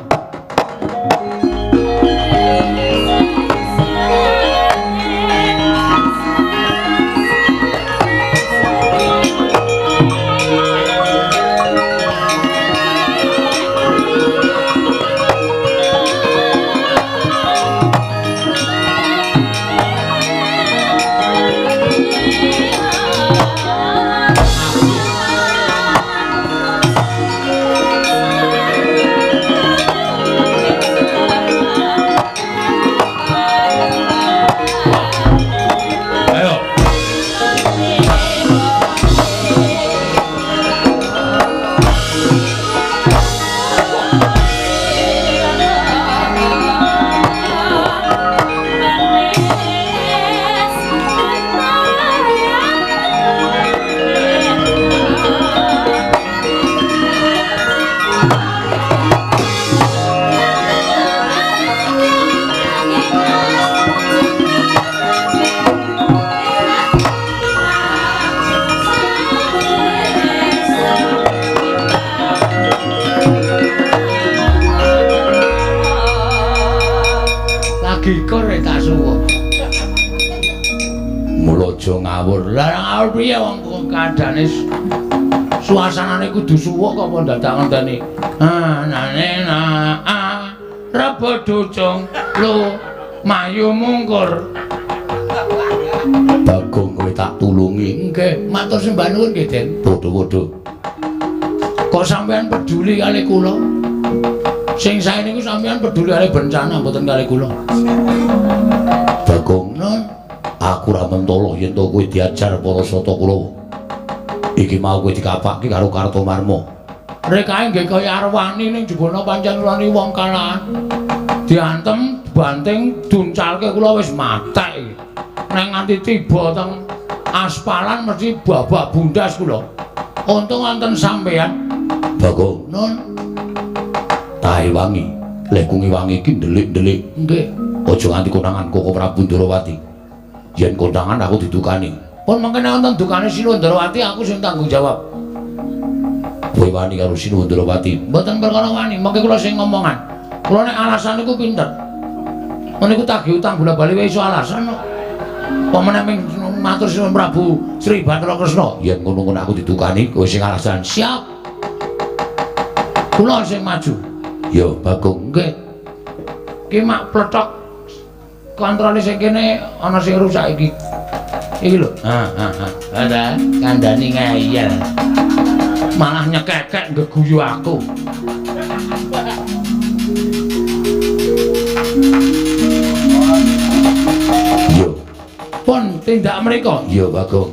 Ngawur piye wong kadane suasanane kudu suwuk kok apa dadak ngenteni. Anane na a rebo ducung lu mayu mungkur. Bagong kowe tak tulungi. Nggih, matur sembah nuwun nggih, Den. Padha-padha. Kok sampean peduli kali kula? Sing sae niku sampean peduli kali bencana mboten kali kula. Bagong, nun, aku ora mentolo yen to kowe diajar para sata Kurawa. Iki mau kowe dikapake karo Kartomarma. Rekae nggih kaya arwani ning jebana pancen kula niki wong kalahan. Diantem, banting, duncalke kula wis matek iki. Nek nganti tiba teng aspalan mesti babak bundas kula. Untung wonten sampean. Bagong, nun, tahe wangi. Lek kungi wangi iki ndelik-ndelik. Nggih. Aja nganti konangan Koko Prabu Ndrawati. Yen kondangan aku didukani. Pun mangkene wonten dukane Sinuwun Ndrawati aku sing tanggung jawab. Kowe wani karo Sinuwun Ndrawati? Mboten perkara wani, mangke kula sing ngomongan. Kula nek alasan niku pinter. Niku tagih utang bola-bali wae iso alasan kok. Apa meneh ming matur Sinuwun Prabu Sri Bathara Kresna. Yen ngono-ngono aku didukani, kowe sing alasan. Siap. Kula sing maju. Ya, Bagong. Nggih. Ki mak plethok kontrole sing kene ana sing rusak iki. Iki lho. Ha ha ha. Ada kandhani ngeyel. Malah nyekekek nggeguyu aku. Yo. Pun tindak mriko. Yo, Bagong.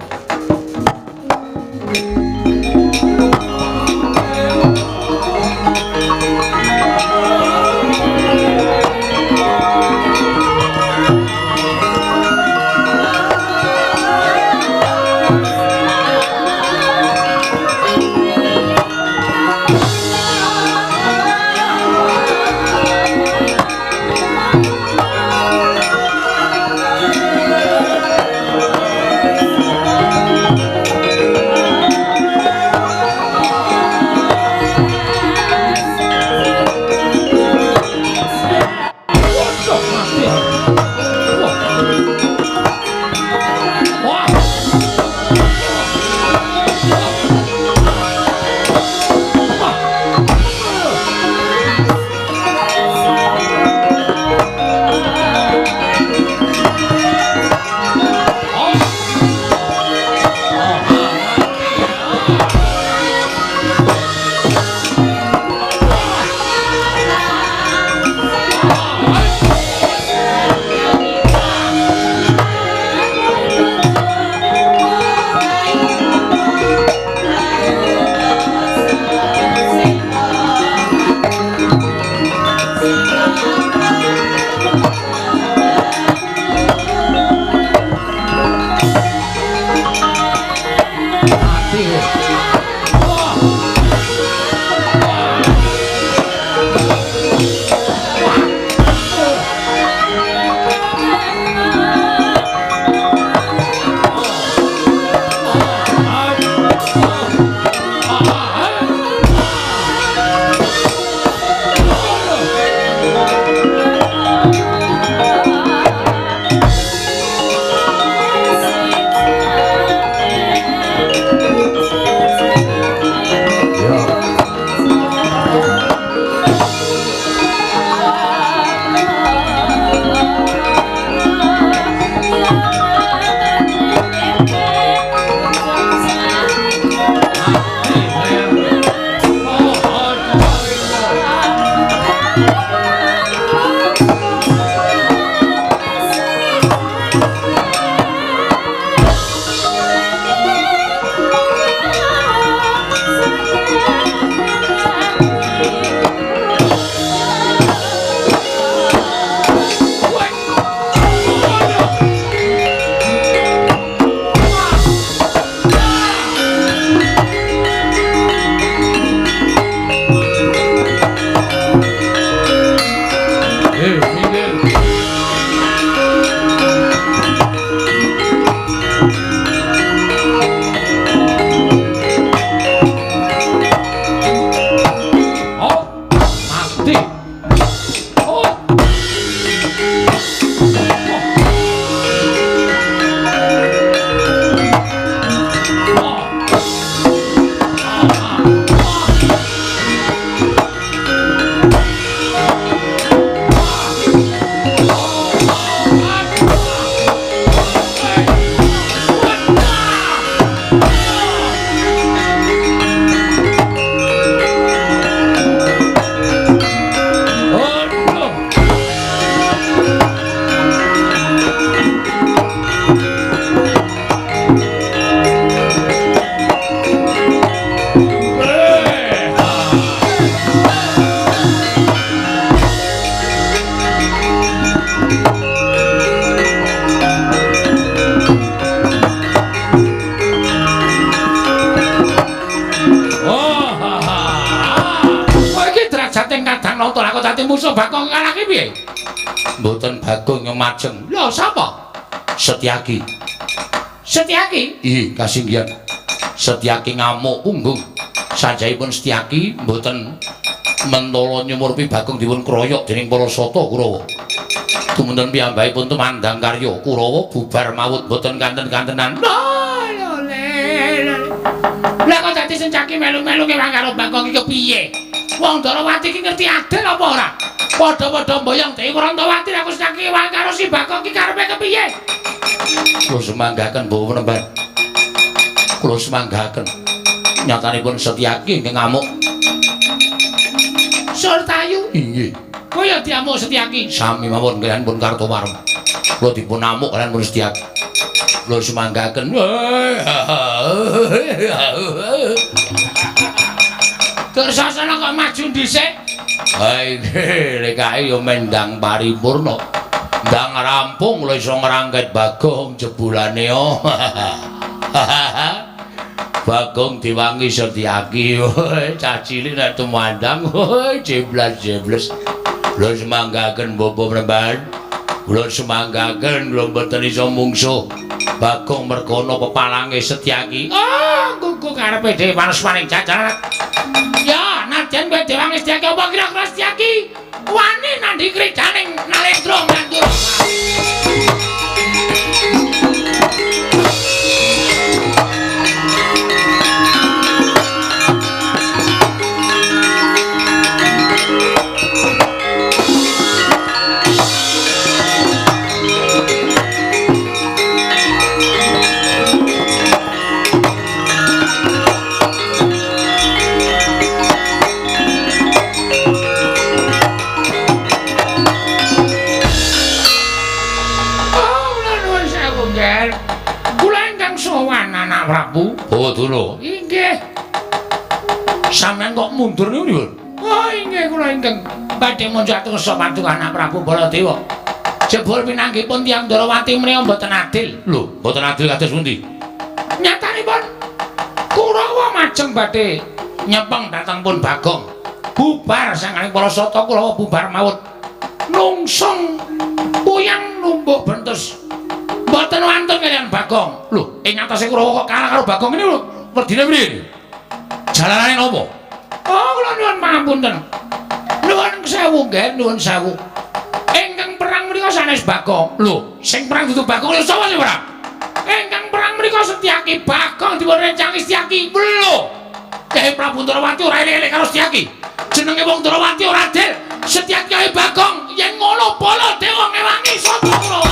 Musuh Bagong kalahke piye? Mboten Bagong nyemajeng. Lho sapa? Setyaki. Setyaki? Ih, kasinggihan. Setyaki ngamuk punggung. Sanjayipun Setyaki mboten mentala nyumurpi Bagong dipun kroyok dening para sata Kurawa. Tumunten piyambakipun tumandang karya Kurawa bubar mawut mboten kanten-kantenan. Lho le. Lah kok dadi Setyaki melu-melu kewang karo Bagong iki piye? Wong Ndorowati iki ngerti adil apa ora? Padha-padha mboyong Dewi Warantawati aku Setyaki wang karo si Bagong iki karepe kepiye? Kula semanggaken Bapak Penemban. Kula semanggaken. Nyatanipun Setyaki ingkang ngamuk. Surtayu? Inggih. Kaya diamuk Setyaki. Sami mawon kaliyan pun Kartowarma. Kula dipun amuk kaliyan pun Setyaki. Kula semanggaken. Dursasana kok maju dhisik? Ha iki lek kae ya mendang paripurna. Ndang rampung kula iso ngrangket Bagong jebulane yo. Bagong diwangi Setyaki. Cah cilik nek tumandang jeblas-jebles. Kula semanggaken Bapak Penemban. Kula semanggaken kula mboten iso mungsuh Bagong mergana pepalange Setyaki. Oh, gugu karepe dhewe manusmaning jajaran. Ya, nadyan kowe diwangi Setyaki apa kira-kira Setyaki wani nandhi krijaning Nalendra Ngandura. Prabu Bawadana. Inggih. Sampeyan kok mundur niku pripun? Oh, inggih kula ingkang badhe munjat kersa paduka anak Prabu Baladewa. Jebul pinanggihipun tiyang Ndorowati menika mboten adil. Lho, mboten adil kados pundi? Nyatanipun Kurawa majeng badhe nyepeng dhateng pun Bagong. Bubar sanganing para sata Kurawa bubar mawut. Nungsung puyang numbuk bentus. Mboten wantun kaliyan Bagong. Lho, ing atase Kurawa kok kalah karo Bagong ini lho. Werdine piye? Jalanane napa? Oh, kula nyuwun pangapunten. Nuwun sewu nggih, nuwun sewu. Ingkang perang menika sanes Bagong. Lho, sing perang dudu Bagong lho sapa sing perang? Ingkang perang menika Setyaki. Bagong dipun rencangi Setyaki. Lho, Kyai Prabu Ndorowati ora elek-elek karo Setyaki. Jenenge wong Ndorowati ora adil. Setyaki karo Bagong yen ngono Baladewa ngewangi sata Kurawa.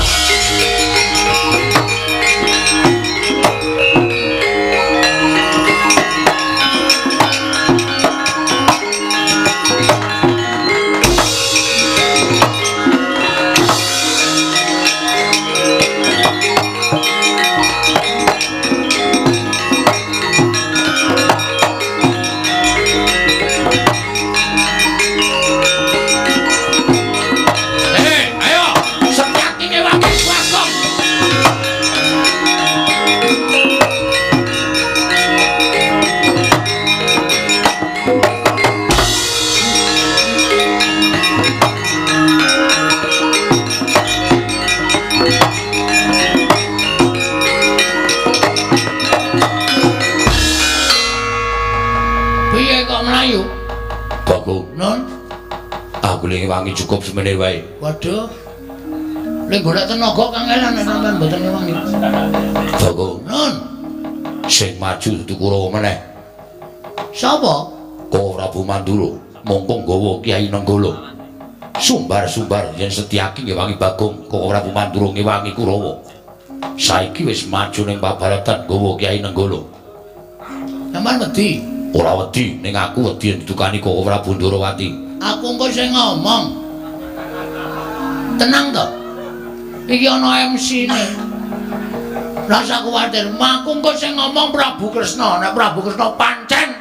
Aku le ngewangi cukup semene wae. Waduh. Le golek tenaga kangelan nek sampean mboten ngewangi. Bagong. Nun. Sing maju dudu Kurawa meneh. Sapa? Koko Prabu Mandura mongko nggawa Kyai Nenggala. Sumbar-sumbar yen Setyaki ngewangi Bagong, Koko Prabu Mandura ngewangi Kurawa. Saiki wis maju ning pabaratan nggawa Kyai Nenggala. Sampeyan wedi? Ora wedi, ning aku wedi yen didukani Koko Prabu Ndorowati. Aku engko sing ngomong. Tenang to. Iki ana MC-ne. Rasa kuwatir, aku engko sing ngomong Prabu Kresna. Nek Prabu Kresna pancen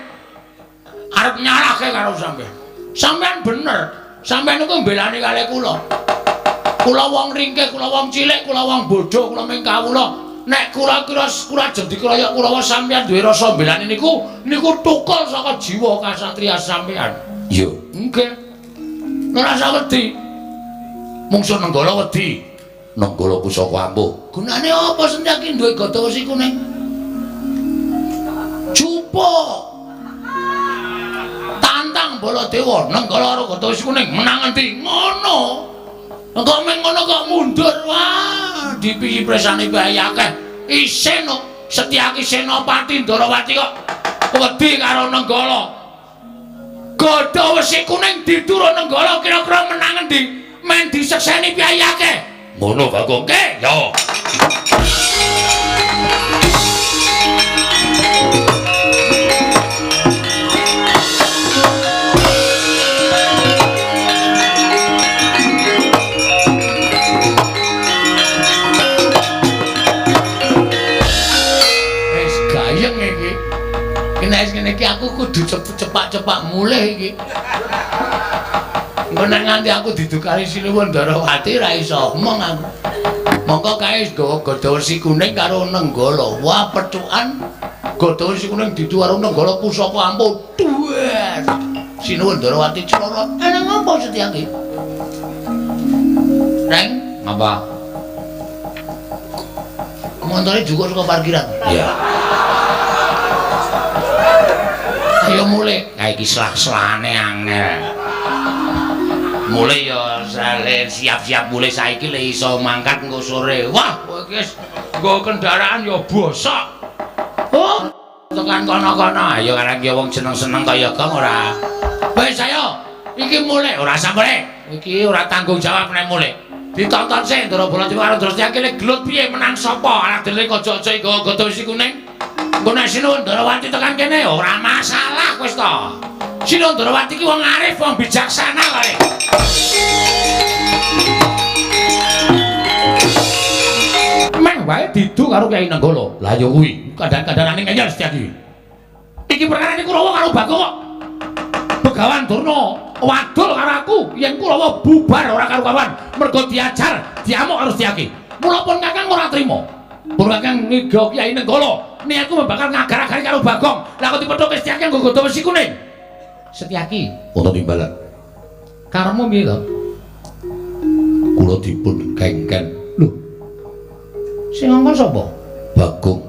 arep nyalahke karo sampeyan. Sampeyan bener. Sampeyan niku mbelani kalih kula. Kula wong ringkih, kula wong cilik, kula wong bodho, kula ming kawula. Nek kula kira kula ajeng dikroyok Kurawa sampeyan duwe rasa mbelani niku, niku tukul saka jiwa kasatriya sampeyan. Iya. Nggih. Ora usah wedi. Mungsuh Nenggala wedi. Nenggala pusaka ampuh. Gunane apa Setyaki duwe gada wesi kuning? Jupuk. Tantang Baladewa Nenggala karo gada wesi kuning menang endi? Ngono. Kok meng ngono kok mundur. Wah, dipiyi presane bae akeh. Isin kok Setyaki Senopati Ndorowati kok wedi karo Nenggala. Gada wesi kuning diturun Nenggala kira-kira menang endi? Men disekseni piye akeh. Ngono Bagong. Nggih, yo. Wis gayeng iki. Nek ngene iki aku kudu cepak-cepak mulih iki. Engko nek nganti aku didukani Sinuwun Ndorowati ra iso omong aku. Mongko kae nggawa gada wesi kuning karo Nenggala. Wah, pethukan gada wesi kuning didu karo Nenggala pusaka ampuh. Duwer. Sinuwun Ndorowati celorot. Eneng apa Setyaki? Reng, Apa? Montore jukuk saka parkiran. Iya. Ayo mulih. Ha iki selah-selahane angel. Mulih ya siap-siap mulih saiki le iso mangkat engko sore. Wah, kowe iki wis nggo kendaraan ya bosok. Oh, tekan kono-kono. Ayo karang ki wong seneng-seneng kaya gong ora. Wis ayo, iki mulih ora usah mulih. Iki ora tanggung jawab nek mulih. Ditonton sik Ndara Baladewa karo Ndara Setyaki le gelut piye menang sapa? Alah dene aja-aja nggawa gada wesi kuning. Engko nek Sinuwun Ndorowati tekan kene ora masalah wis to. Sinuwun Ndorowati ki wong arif, wong bijaksana kare. Meh wae didu karo Kyai Nenggala. Lah ya kuwi, kadang-kadanane ngeyel Setyaki. Iki perkarane Kurawa karo Bagong kok. Begawan Durna wadul karo aku yen Kurawa bubar ora karo-karuan mergo diajar, diamuk karo Setyaki. Mula pun Kakang ora trima. Pun Kakang ngiga Kyai Nenggala, niatku bakal ngagar-agari karo Bagong. Lah kok dipethuke Setyaki nggo gada wesi kuning. Setyaki, wonten timbalan. Karepmu piye to? Kula dipun kengken. Lho. Sing ngongkon sapa? Bagong.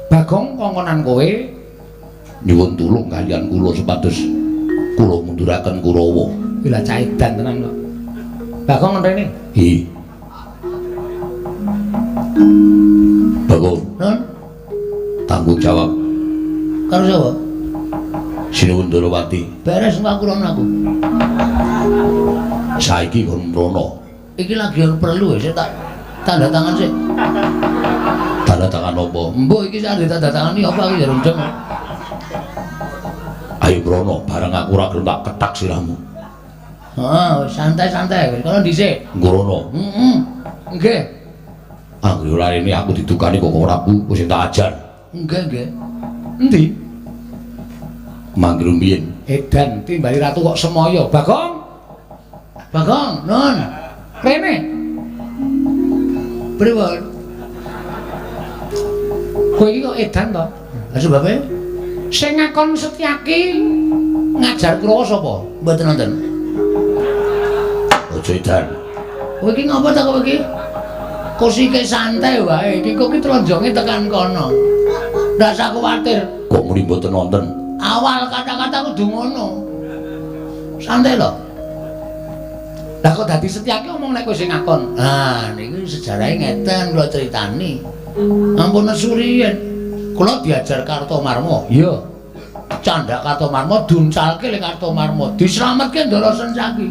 Bagong kongkonan kowe nyuwun tulung kaliyan kula supados kula munduraken Kurawa. Kuwi lah cah edan tenan kok. Bagong ngrene? Nggih. Bagong. Nun? Tanggung jawab. Karo sapa? Sinuwun Ndorowati. Beres engko aku rono aku. Saiki kon mrono. Iki lagi ono perlu ya, tak tanda tangan sik. Tanda tangan apa? Mbok iki sak ditanda tangani apa aku ya rendeng. Ayo mrono, bareng aku ora gelem tak kethak sirahmu. Heeh, santai-santai. Kono dhisik. Nggrono. Heeh. Nggih. Anggere ora rene aku didukani kok Prabu wis tak ajar. Nggih, nggih. Endi? Mangger mbiyen. Edan timbali ratu kok semaya. Bagong. Bagong, nun. Rene. Pripun? Kowe iki kok edan to? Lah sebabe? Sing ngakon Setyaki ngajar Kurawa sapa? Mboten nonton. Aja edan. Kowe iki ngapa ta kowe iki? Kosike santai wae, iki kok ki tronjonge tekan kono. Ndak usah kuwatir. Kok muni mboten nonton? Awal kata-kata kudu ngono. Santai lho. Lah kok dadi Setyaki omong nek kowe sing ngakon. Ah niku sejarahe ngeten kula critani. Ampun nesu riyen. Kula diajar Kartomarma. Iya. Candhak Kartomarma duncalke le Kartomarma. Dislametke Ndara Sencaki.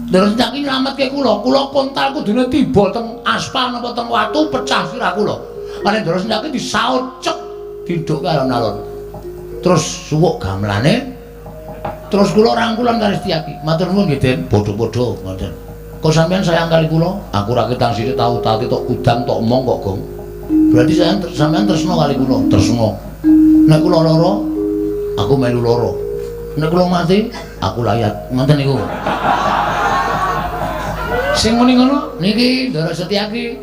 Ndara Sencaki nylametke kula. Kula kontal kudune tiba teng aspal napa teng watu pecah sirah kula. Kale Ndara Sencaki disaut cek didhukke alon-alon. Terus suwuk gamelane. Terus kula rangkulan kali Setyaki. Matur nuwun nggih, Den. Padha-padha ngoten. Kok sampean sayang kali kula? Aku ra ketang sithik tau tati tok kudang tok omong kok, Gong. Berarti sampean tresna kali kula, tresna. Nek kula lara, aku melu lara. Nek kula mati, aku layat. Ngoten niku. Sing muni ngono niki Ndara Setyaki.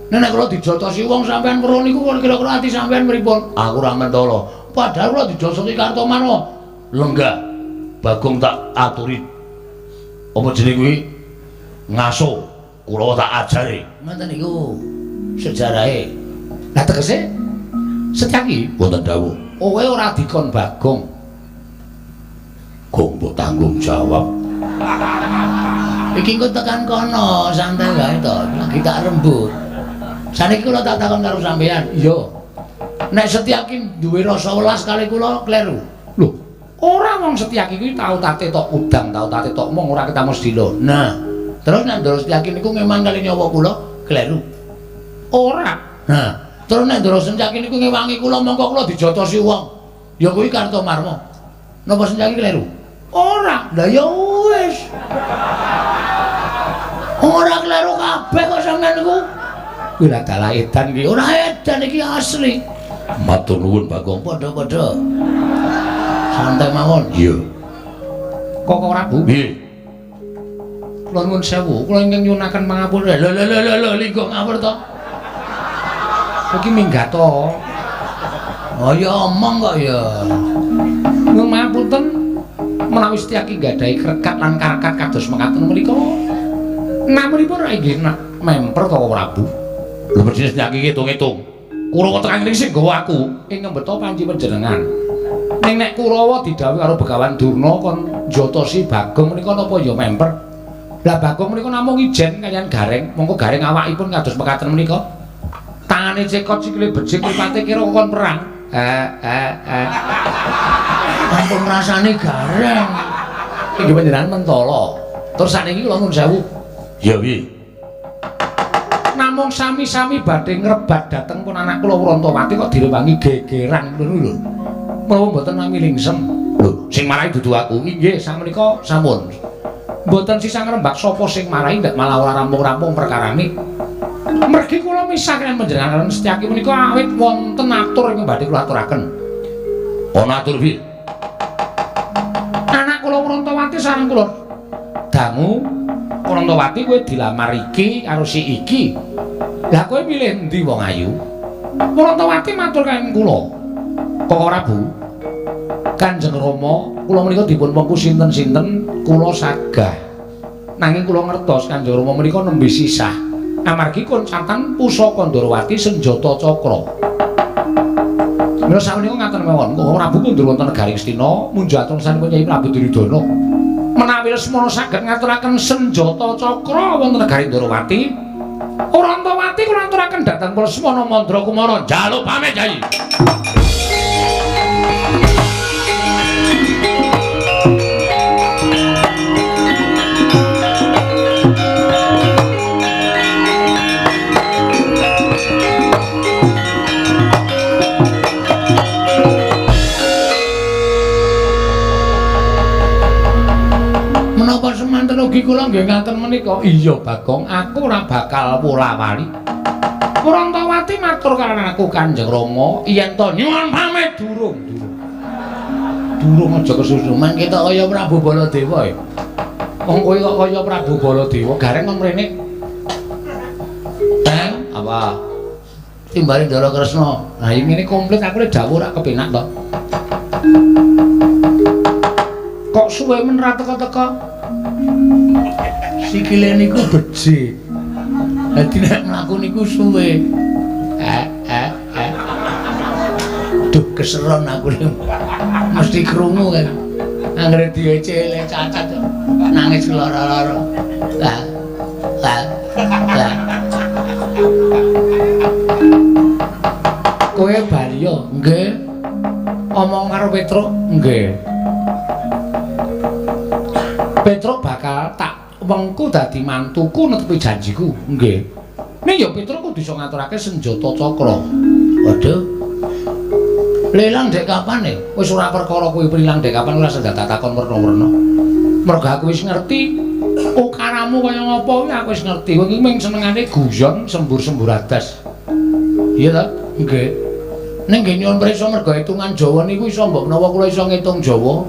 Nek kula dijotosi wong sampean weruh niku kira-kira ati sampean pripun? Aku ora mentala. Padahal kula dijotosi Kartomarma. Lenggah. Bagong tak aturi. Apa jenenge kuwi? Ngaso. Kula tak ajari. Ngoten niku sejarahe. Lah tegese Setyaki wonten dawuh. Kowe ora dikon Bagong. Gong mbok tanggung jawab. Iki engko tekan kono, santai wae to. Lagi tak rembug. Saniki kula tak takon karo sampean. Iya. Nek Setyaki duwe rasa welas kali kula kleru. Lho, ora wong Setyaki kuwi tau tate tok udang, tau tate tok mong ora ketemu sedilo. Nah, terus nek Ndara Setyaki niku ngeman kali nyawa kula kleru. Ora. Nah, terus nek Ndara Setyaki niku ngewangi kula mongko kula dijotosi wong. Ya kuwi Kartomarma. Napa Setyaki kleru? Ora. Lah ya wis. Ora kleru kabeh kok sampean niku. Kuwi lah dalah edan iki. Ora edan iki asli. Matur nuwun Bagong. Padha-padha. Santai mawon. Iya. Kok Prabu? Nggih. Kula nuwun sewu, kula ingkang nyuwunaken pangapura. Lho lho lho lho, linggo ngawur to. Iki minggat to. Oh ya omong kok ya. Nuwun pangapunten menawi Setyaki nggadahi krekat lan karekat kados mekaten menika. Namunipun ra inggih memper to Prabu. Lho mesti Setyaki ngitung-ngitung. Kurawa tekan ngene sing nggawa aku ing ngembeta panci panjenengan. Ning nek Kurawa didhawuhi karo Begawan Durna kon njotosi Bagong menika napa ya memper. Lah Bagong menika namung ijen kaliyan Gareng, mongko Gareng awakipun kados mekaten menika. Tangane cekot sikile becik mripate kira kon perang. Ampun rasane Gareng. Inggih panjenengan mentala. Terus sakniki kula nuwun sewu. Ya piye? Namung sami-sami badhe ngrebat dhateng pun anak kula Wrontowati kok direwangi gegeran ngono lho. Menawa mboten nami lingsem. Lho, sing marai dudu aku. Inggih, sakmenika sampun. Mboten sisah ngrembak sapa sing marai ndak malah ora rampung-rampung perkarane. Mergi kula misah kaliyan panjenengan Setyaki menika awit wonten atur ingkang badhe kula aturaken. Ana atur piye? Anak kula Wrontowati sareng kula dangu Wrontowati kowe dilamar iki karo si iki. Lah kowe milih endi wong ayu? Wrontowati matur kaliyan kula. Kok Prabu? Kanjeng Rama, kula menika dipun wengku sinten-sinten kula sagah. Nanging kula ngertos Kanjeng Rama menika nembe sisah. Amargi koncatan pusaka Ndorowati senjata cakra. Mila sakmenika ngaten mawon, Koko Prabu kundur wonten negari Ngastina munjaton sanipun Kyai Prabu Duryudana. Menawi Lesmana saged ngaturaken senjata cakra wonten negari Ndorowati, Wrontowati kula aturaken dhateng Lesmana Mandra Kumara njaluk pamit Kyai. Menapa semanten ugi kula nggih ngaten menika? Iya Bagong, aku ora bakal wola-wali. Wrontowati matur karo aku Kanjeng Rama yen to nyuwun pamit durung. Durung aja kesusu men ketok kaya Prabu Baladewa ya. Wong kowe kok kaya Prabu Baladewa, gareng kon mrene. Teng, apa? Timbali Ndara Kresna. Lah ngene komplit aku lek dawuh ora kepenak to. Kok suwe men ra teka-teka? Sikile niku becik. Dadi nek mlaku niku suwe. Duh keseron aku. Mesti krungu kan. Anggere diece cacat nangis lara-lara. Lah. Lah. Lah. Kowe bali yo? Nggih. Omong karo Petruk? Nggih. Petruk bakal tak wengku dadi mantuku netepi janjiku. Nggih. Ning ya Petruk kudu iso ngaturake senjata cakra. Waduh. Lelang dek kapan e? Wis ora perkara kuwi prilang dek kapan ora senjata takon werna-werna. Mergo aku wis ngerti ukaramu kaya ngapa kuwi aku wis ngerti. Kowe iki mung senengane guyon sembur-sembur adas. Iya ta? Nggih. Ning nggih nyuwun prisa mergo hitungan Jawa niku iso mbok menawa kula iso ngitung Jawa.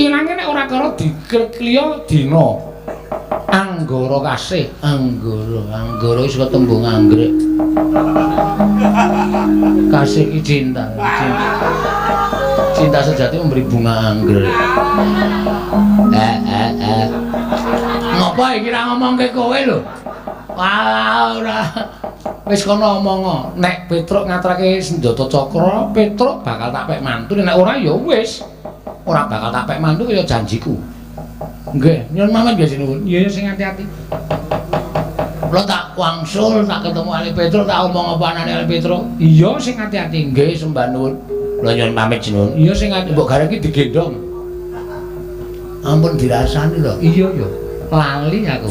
Ilange nek ora karo dikliya dina. Anggara kasih, anggara, anggara wis ketembung anggrek. Kasih ki cinta, cinta. Cinta sejati memberi bunga anggrek. Ngopo iki ra ngomongke kowe lho? Wah, ora. Wis kono omong, nek Petruk ngaturake senjata cakra, Petruk bakal tak pek mantu, nek ora ya wis. Ora bakal tak pek mantu kaya janjiku. Nggih, nyuwun pamit nggih sinuwun. Iya sing ati-ati. Kula tak wangsul, tak ketemu Ali Petruk, tak omong apa anane Ali Petruk. Iya sing ati-ati. Nggih, sembah nuwun. Kula nyuwun pamit sinuwun. Iya sing ati mbok gareng iki digendhong. Ampun dirasani lho. Iya ya. Lali aku.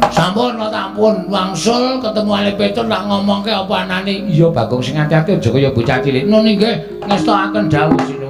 Sampun kula tampun wangsul ketemu Ali Petruk tak ngomongke apa anane. Iya Bagong sing ati-ati aja kaya bocah cilik. Nun nggih, ngestokaken dawuh sinuwun.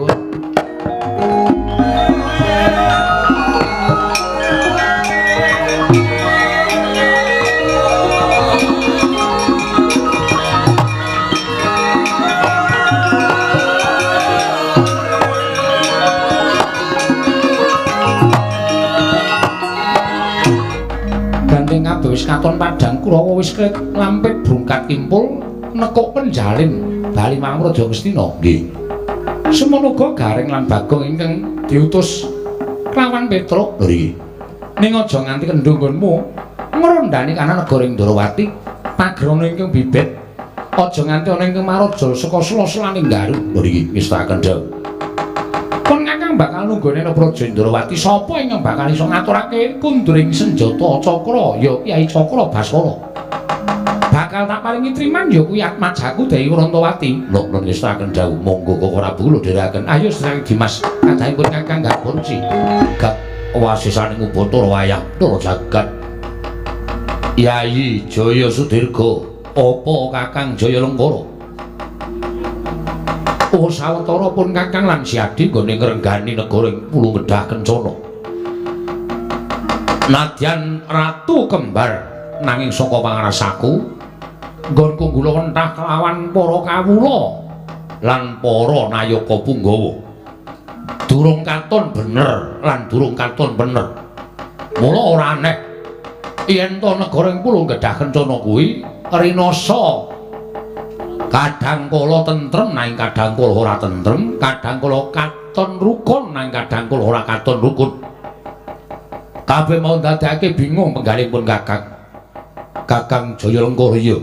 Wis katon padang Kurawa wis lampit brungkat kimpul nekuk penjalin bali marang Raja Ngastina. Nggih. Semono uga Gareng lan Bagong ingkang diutus kelawan Petruk. Lho iki. Ning aja nganti kendho nggonmu ngrondani kana negara Ndrawati pagerana ingkang bibit aja nganti ana ingkang maraja saka sela-selaning Garu. Lho iki wis tak kendho. Pun kakang bakal nunggone Praja Ndrawati sapa ingkang bakal iso ngaturake kunduring senjata cakra ya Kyai Cakra Baskara. Bakal tak paringi triman ya kuwi atmajaku Dewi Wrantawati. Lho lho wis tak kendhau monggo Koko Prabu lho dherekaken. Ayo sedherek Dimas kadhahipun kakang Gapurci. Gak wasisaning Ubatara wayah Ndara jagat. Yayi Jaya Sudirga apa Kakang Jaya Lengkara? Oh sawetara pun kakang lan Siadi nggone ngrenggani negara ing Pulung Gedhah Kencana. Nadyan ratu kembar nanging saka pangrasaku nggonku gula wentah kelawan para kawula lan para nayaka punggawa. Durung katon bener lan durung katon bener. Mula ora aneh yen to negara ing Pulung Gedhah Kencana kuwi rinasa kadang kala tentrem nanging kadang kala ora tentrem, kadang kala katon rukun nanging kadang kala ora katon rukun. Kabeh mau ndadekake bingung penggalihipun Kakang. Kakang Jaya Lengkara iya.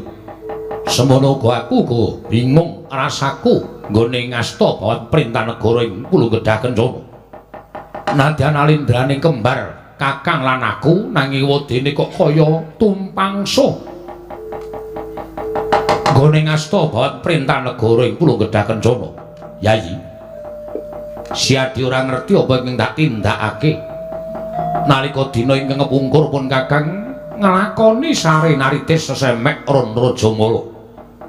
Semono uga aku uga bingung rasaku nggone ngasta bawat perintah negara ing Pulung Gedhah Kencana. Nadyan alindrane kembar Kakang lan aku nanging wedene kok kaya tumpangsuh. Nggone ngasta bawat perintah negara ing Pulung Gedhah Kencana. Yayi, Siadi ora ngerti apa ingkang tak tindakake. Nalika dina ingkang kepungkur pun Kakang nglakoni sare naritis sesemek Ron Rajamala.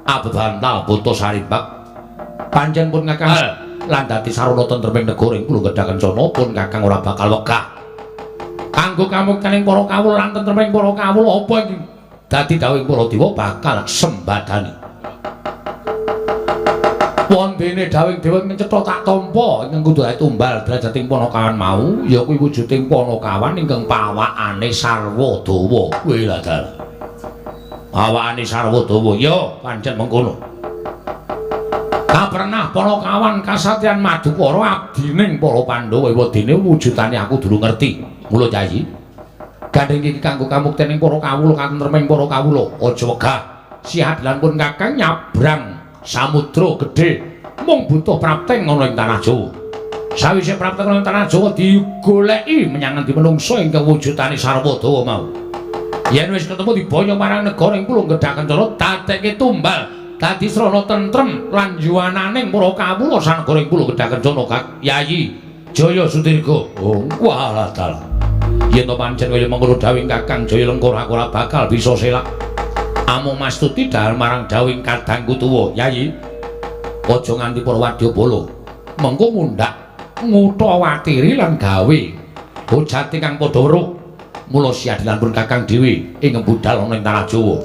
Abebantal buta sarimbak. Pancen pun Kakang lan dadi sarana tentreming negara ing Pulung Gedhah Kencana pun Kakang ora bakal wegah. Kanggo kamuktening para kawula lan tentreming para kawula apa iki dadi dawuhing para dewa bakal sembadani. Wondene dawuhing dewa ing cetha tak tampa ingkang kudu tumbal derajating Panakawan mau ya kuwi wujuding Panakawan ingkang pawakane sarwa dawa. Kuwi lha dalah. Pawakane sarwa dawa ya pancen mengkono. Kapernah Panakawan kasatriyan Madukara abdining para Pandhawa wedene wujudane aku durung ngerti. Mula Yayi gandeng iki kanggo kamuktening para kawula katentreming para kawula aja wegah. Siadilan pun Kakang nyabrang samudra gedhe mung butuh prapteng ana ing tanah Jawa. Sawise prapta ana tanah Jawa digoleki menyang ngendi menungsa ingkang wujudane sarwa dawa mau. Yen wis ketemu diboyong marang negara ing Pulung Gedhang Kencana dadekke tumbal dadi srana tentrem lan yuwananing para kawula sanegara ing Pulung Gedhang Kencana Kak Yayi Jaya Sudirga. Oh walah dalah. Yen to pancen kaya mengkono dawuhing Kakang Jaya Lengkara aku ora bakal bisa selak. Amung mastuti dahar marang dawuhing kadangku tuwa, Yayi. Aja nganti para wadyabala mengko mundhak ngutawatiri lan gawe hojate kang padha weruh. Mula siadilan pun Kakang dhewe ing budal ana ing tanah Jawa.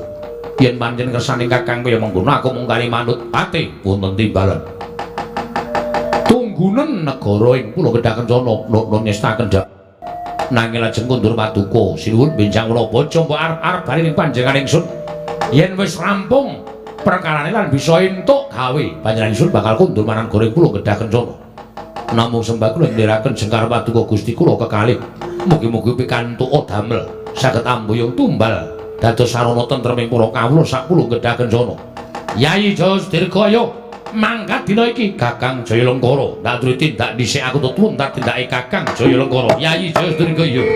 Yen pancen kersane Kakang kaya mengkono aku mung kari manut pate wonten timbalan. Tunggunen negara ing Pulo Gedhang Kencana nukun nyestaken dak. Nanging lajeng kundur paduka sinuwun benjang kula aja mbok arep-arep bali ning panjenengan ingsun. Yen wis rampung perkarane lan bisa entuk gawe panjenengan ingsun bakal kundur marang negara ing Pulo Gedhang Kencana. Namung sembah kula ndherekaken jengkar paduka Gusti kula kekalih. Mugi-mugi pikantuk damel saged ambuyung tumbal dados sarana tentreming para kawula sak Pulo Gedhang Kencana. Yayi Jaya Sudirga yo mangkat dina iki Kakang Jaya Lengkara. Ndak duwe tindak dhisik aku tuwun tak tindake Kakang Jaya Lengkara. Yayi Jaya Sudirga yo.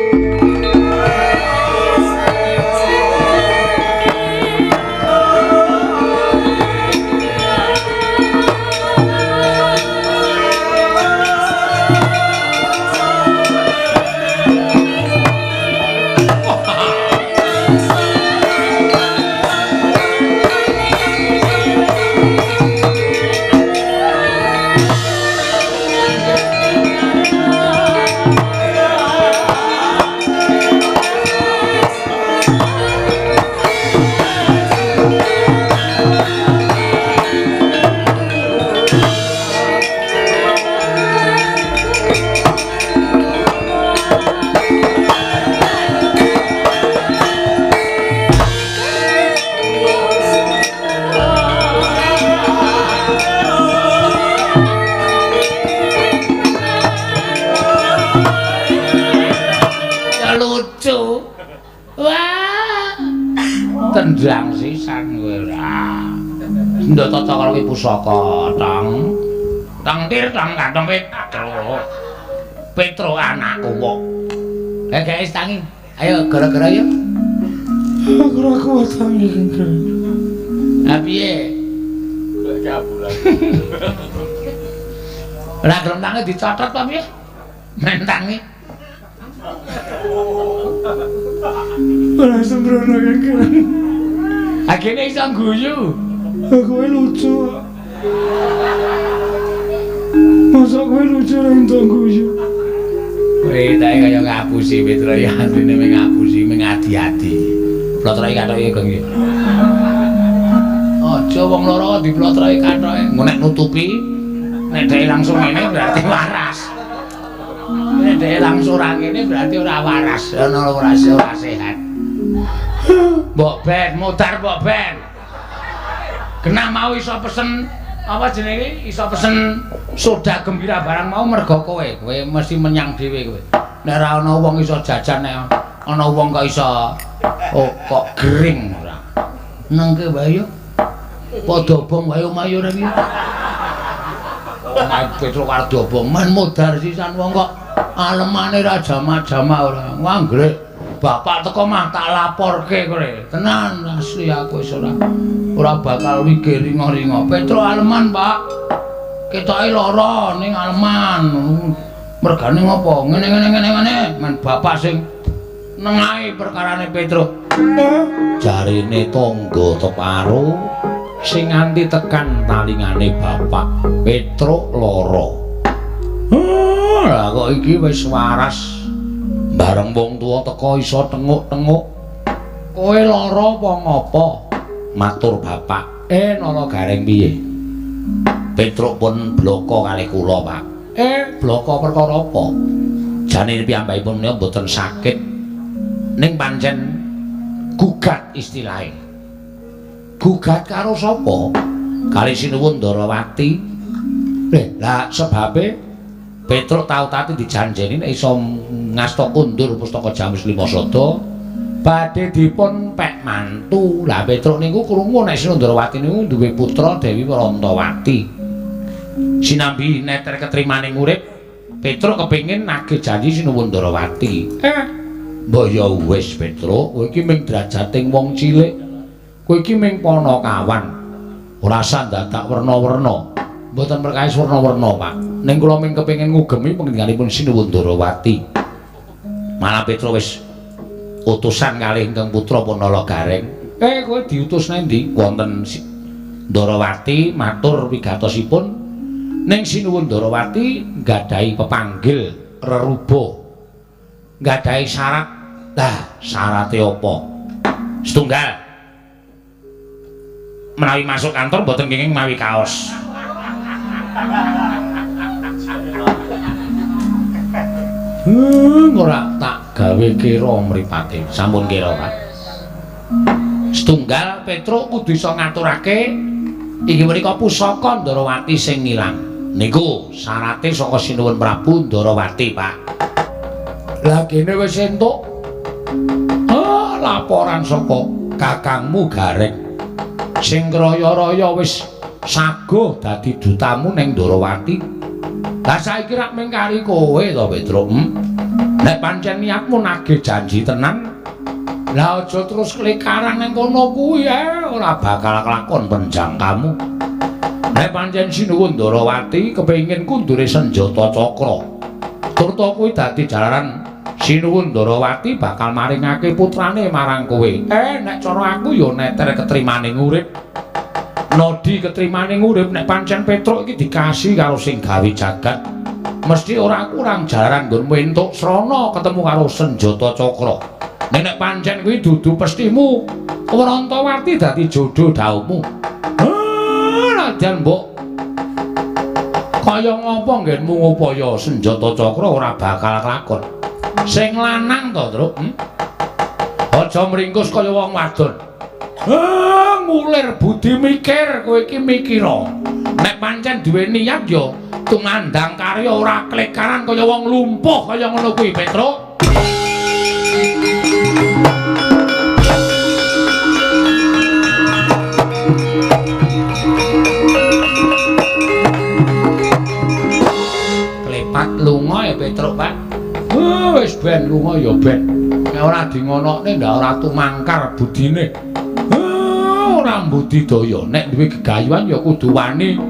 Tendang sisan kowe ora. Ndok tata karo pusaka tang. Tang tir tang katong Petro. Petro anakku kok. Guys tangi. Ayo gara-gara yo. Aku ora kuat tangi. Ha piye? Golek kaburan. Ora gelem tangi dicotot apa piye? Men tangi. Ora sembrono Kakang. Agene iso guyu. Kowe lucu. Masa kowe lucu ora entuk guyu. Kowe tak kaya ngapusi Petro ya asline mung ngapusi mung adi-adi. Plotroke kathoke gong iki. Aja wong loro diplotroke kathoke. Engko nek nutupi nek dhek langsung ngene berarti waras. Nek dhek langsung ora ngene berarti ora waras, ana ora sehat. Mbok ben mutar mbok ben. Genah mau iso pesen apa jenenge iso pesen soda gembira barang mau mergo kowe. Kowe mesti menyang dhewe kowe. Nek ora ana wong iso jajan nek ana wong kok iso oh kok gering ora. Nengke wae yo. Padha obong wae omahe ora iki. Omahe Petro karo diobong men modar sisan wong kok alemane ra jama-jama ora. Nganggre bapak teko mah tak laporke kowe. Tenan asli aku wis ora bakal wigir ringa-ringa. Petro aleman, Pak. Ketoke lara ning aleman. Mergane ngopo? Ngene ngene ngene ngene. Men bapak sing nengahi perkarane Petro. Jarine tangga teparo sing nganti tekan talingane bapak Petro lara. Lah kok iki wis waras. Bareng wong tuwa teka iso tenguk-tenguk. Kowe lara apa ngopo? Matur bapak. Nala Gareng piye? Petruk pun bloko kalih kula, Pak. Bloko perkara apa? Jane piyambakipun menika mboten sakit. Ning pancen gugat istilahe. Gugat karo sapa? Kali Sinuwun Ndarawati. Lah sebabe Petruk tau tati dijanjeni nek iso ngasta kundur pustaka Jamus Lima Sada badhe dipun pek mantu. Lah Petruk niku krungu nek Sinuwun Ndarawati niku duwe putra Dewi Warantawati. Sinambi neter ketrimaning urip Petruk kepengin nagih janji Sinuwun Ndarawati. Mbok ya wis Petruk, kowe iki ming drajating wong cilik. Kowe iki ming panakawan. Ora usah dadak werna-werna. Mboten perkawis werna-werna, Pak. Ning kula ming kepengin ngugemi pangendhikanipun Sinuwun Ndarawati. Malah Petruk wis utusan kalih ingkang putra Punala Gareng. Kowe diutus nang ndi? Wonten Ndarawati matur wigatosipun ning Sinuwun Ndarawati nggadahi pepanggil reruba. Nggadahi syarat. Lah, syarate apa? Setunggal. Menawi masuk kantor mboten kenging mawi kaos. Ora tak gawe kira mripate. Sampun kira, Pak. Setunggal Petruk kudu iso ngaturake inggih menika pusaka Ndarawati sing ilang. Niku syarate saka Sinuwun Prabu Ndarawati, Pak. Lah kene wis entuk laporan saka kakangmu Gareng. Sing raya-raya wis saguh dadi dutamu ning Ndarawati. Lah saiki rak mung kari kowe to, Petruk. Nek pancen niatmu nagih janji tenan, lah aja terus klekaran ning kono kuwi ora bakal kelakon penjangkamu. Nek pancen Sinuwun Ndarawati kepengin kundure senjata cakra, turta kuwi dadi jalaran Sinuwun Ndarawati bakal maringake putrane marang kowe. Nek cara aku ya neter ketrimane urip. Nodi ketrimane urip nek pancen Petruk iki dikasih karo sing gawe jagat, mesti ora kurang jalaran nggonmu entuk srana ketemu karo senjata cakra. Nek pancen kuwi dudu pestimu, Warantawati dadi jodho dhaumu. Nadyan mbok kaya ngapa nggenmu ngupaya senjata cakra ora bakal kelakon. Sing lanang to, Truk. Aja mringkus kaya wong wadon. Ngulir budi mikir kowe iki mikira. Nek pancen duwe niat ya tumandang karya ora klekaran kaya wong lumpuh kaya ngono kuwi, Petruk. Klepat lunga ya Petruk, Pak. Wis ben lunga ya ben. Nek ora dingonokne ndak ora tumangkar budine. Ora mbudidaya, nek duwe gegayuhan ya kudu wani.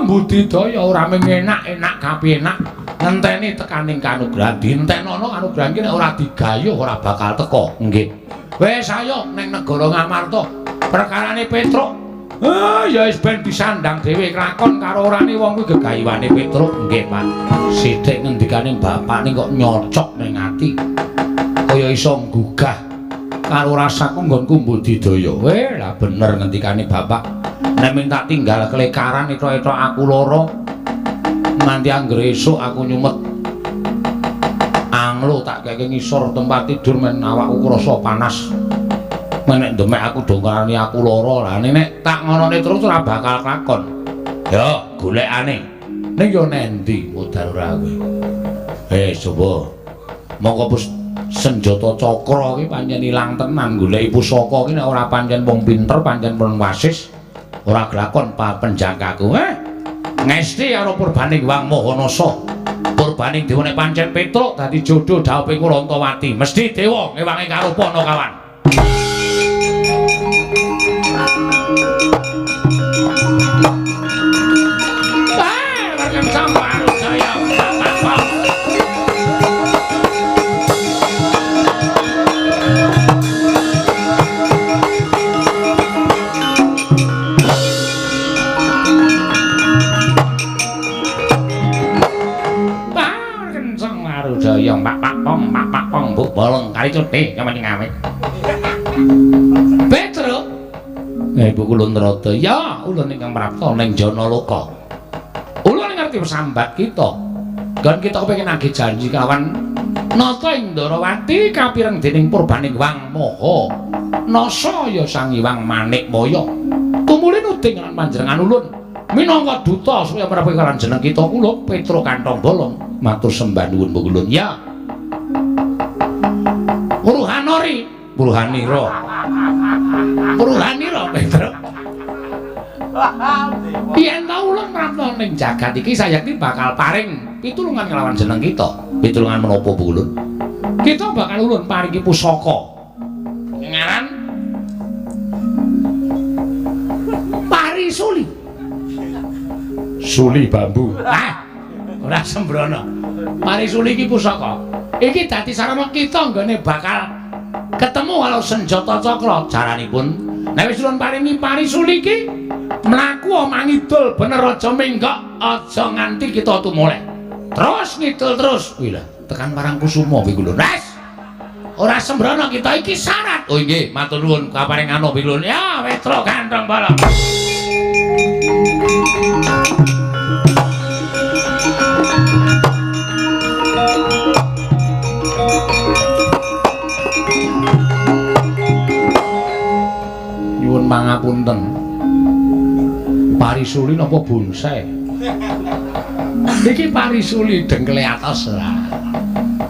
Mbudidaya ora mung enak-enak kapenak, ngenteni tekaning kanugrahan. Dintenono kanugrahan ki nek ora digayuh ora bakal teka. Nggih. Wis ayo ning negara Ngamarta. Perkarane Petruk. Ya wis ben disandang dhewe kelakon karo orane wong kuwi gegayuhane Petruk. Nggih, Pak. Sithik ngendikane bapak ning kok nyocok ning ati. Kaya iso nggugah karo rasaku nggonku mbudidaya. Lah bener ngendikane bapak. Nek ming tak tinggal klekaran etok-etok aku lara. Nganti anggere esuk aku nyumet anglo tak keke ngisor tempat tidur men awakku krasa panas. Nek ndemek aku dongkarane aku lara. Lah nek tak ngonone terus ora bakal kelakon. Ya golekane. Ning yo nendi modal ora kowe. Coba. Mongko senjata cakra iki pancen ilang tenan goleki pusaka iki nek ora pancen wong pinter pancen pun wasis ora glakon penjangkaku. Ngesti karo purbaning Wang Mahanasa. Purbaning dewa nek pancen Petruk dadi jodho dhawuhing Warantawati. Mesti dewa ngewangi karo Panakawan. Bolong kali cuti nyamane ngawe. Petruk. Ibu kula nrata. Ya, ulun ingkang prapta ning Janaloka. Ulun ngerti sambat kita. Nggon kita kepengin nagih janji kelawan Nata ing Ndarawati kapireng dening purbaning Wang Maha. Nasa ya Sang Hyang Manikmaya. Tumuli nuding lan panjenengan ulun minangka duta supaya mrapi karo jeneng kita kula Petruk Kantong Bolong matur sembah nuwun ulun. Ya. Puruhanori, Puruhanira. Puruhanira, Petruk. Yen ta ulun prapta ning jagat iki sayekti bakal paring pitulungan kelawan jeneng kita. Pitulungan menapa Ulun? Kita bakal ulun paringi pusaka. Ngaran Parisuli. Suli bambu. Ah, ora sembrono. Parisuli iki pusaka. Iki dadi sarana kita nggone bakal ketemu karo senjata cakra. Caranipun nek wis ulun paringi Parisuli iki mlaku mangidul bener aja menggok, aja nganti kita tumoleh. Terus ngidul terus. Kuwi lho, tekan Parangkusuma kuwi lho. Wes. Ora sembrono kita iki syarat. Oh nggih, matur nuwun kaparing anu kuwi lho. Ya, Petro gandeng balok. Nyuwun pangapunten. Parisuli napa bonsai? Iki Parisuli dengkele atos ora.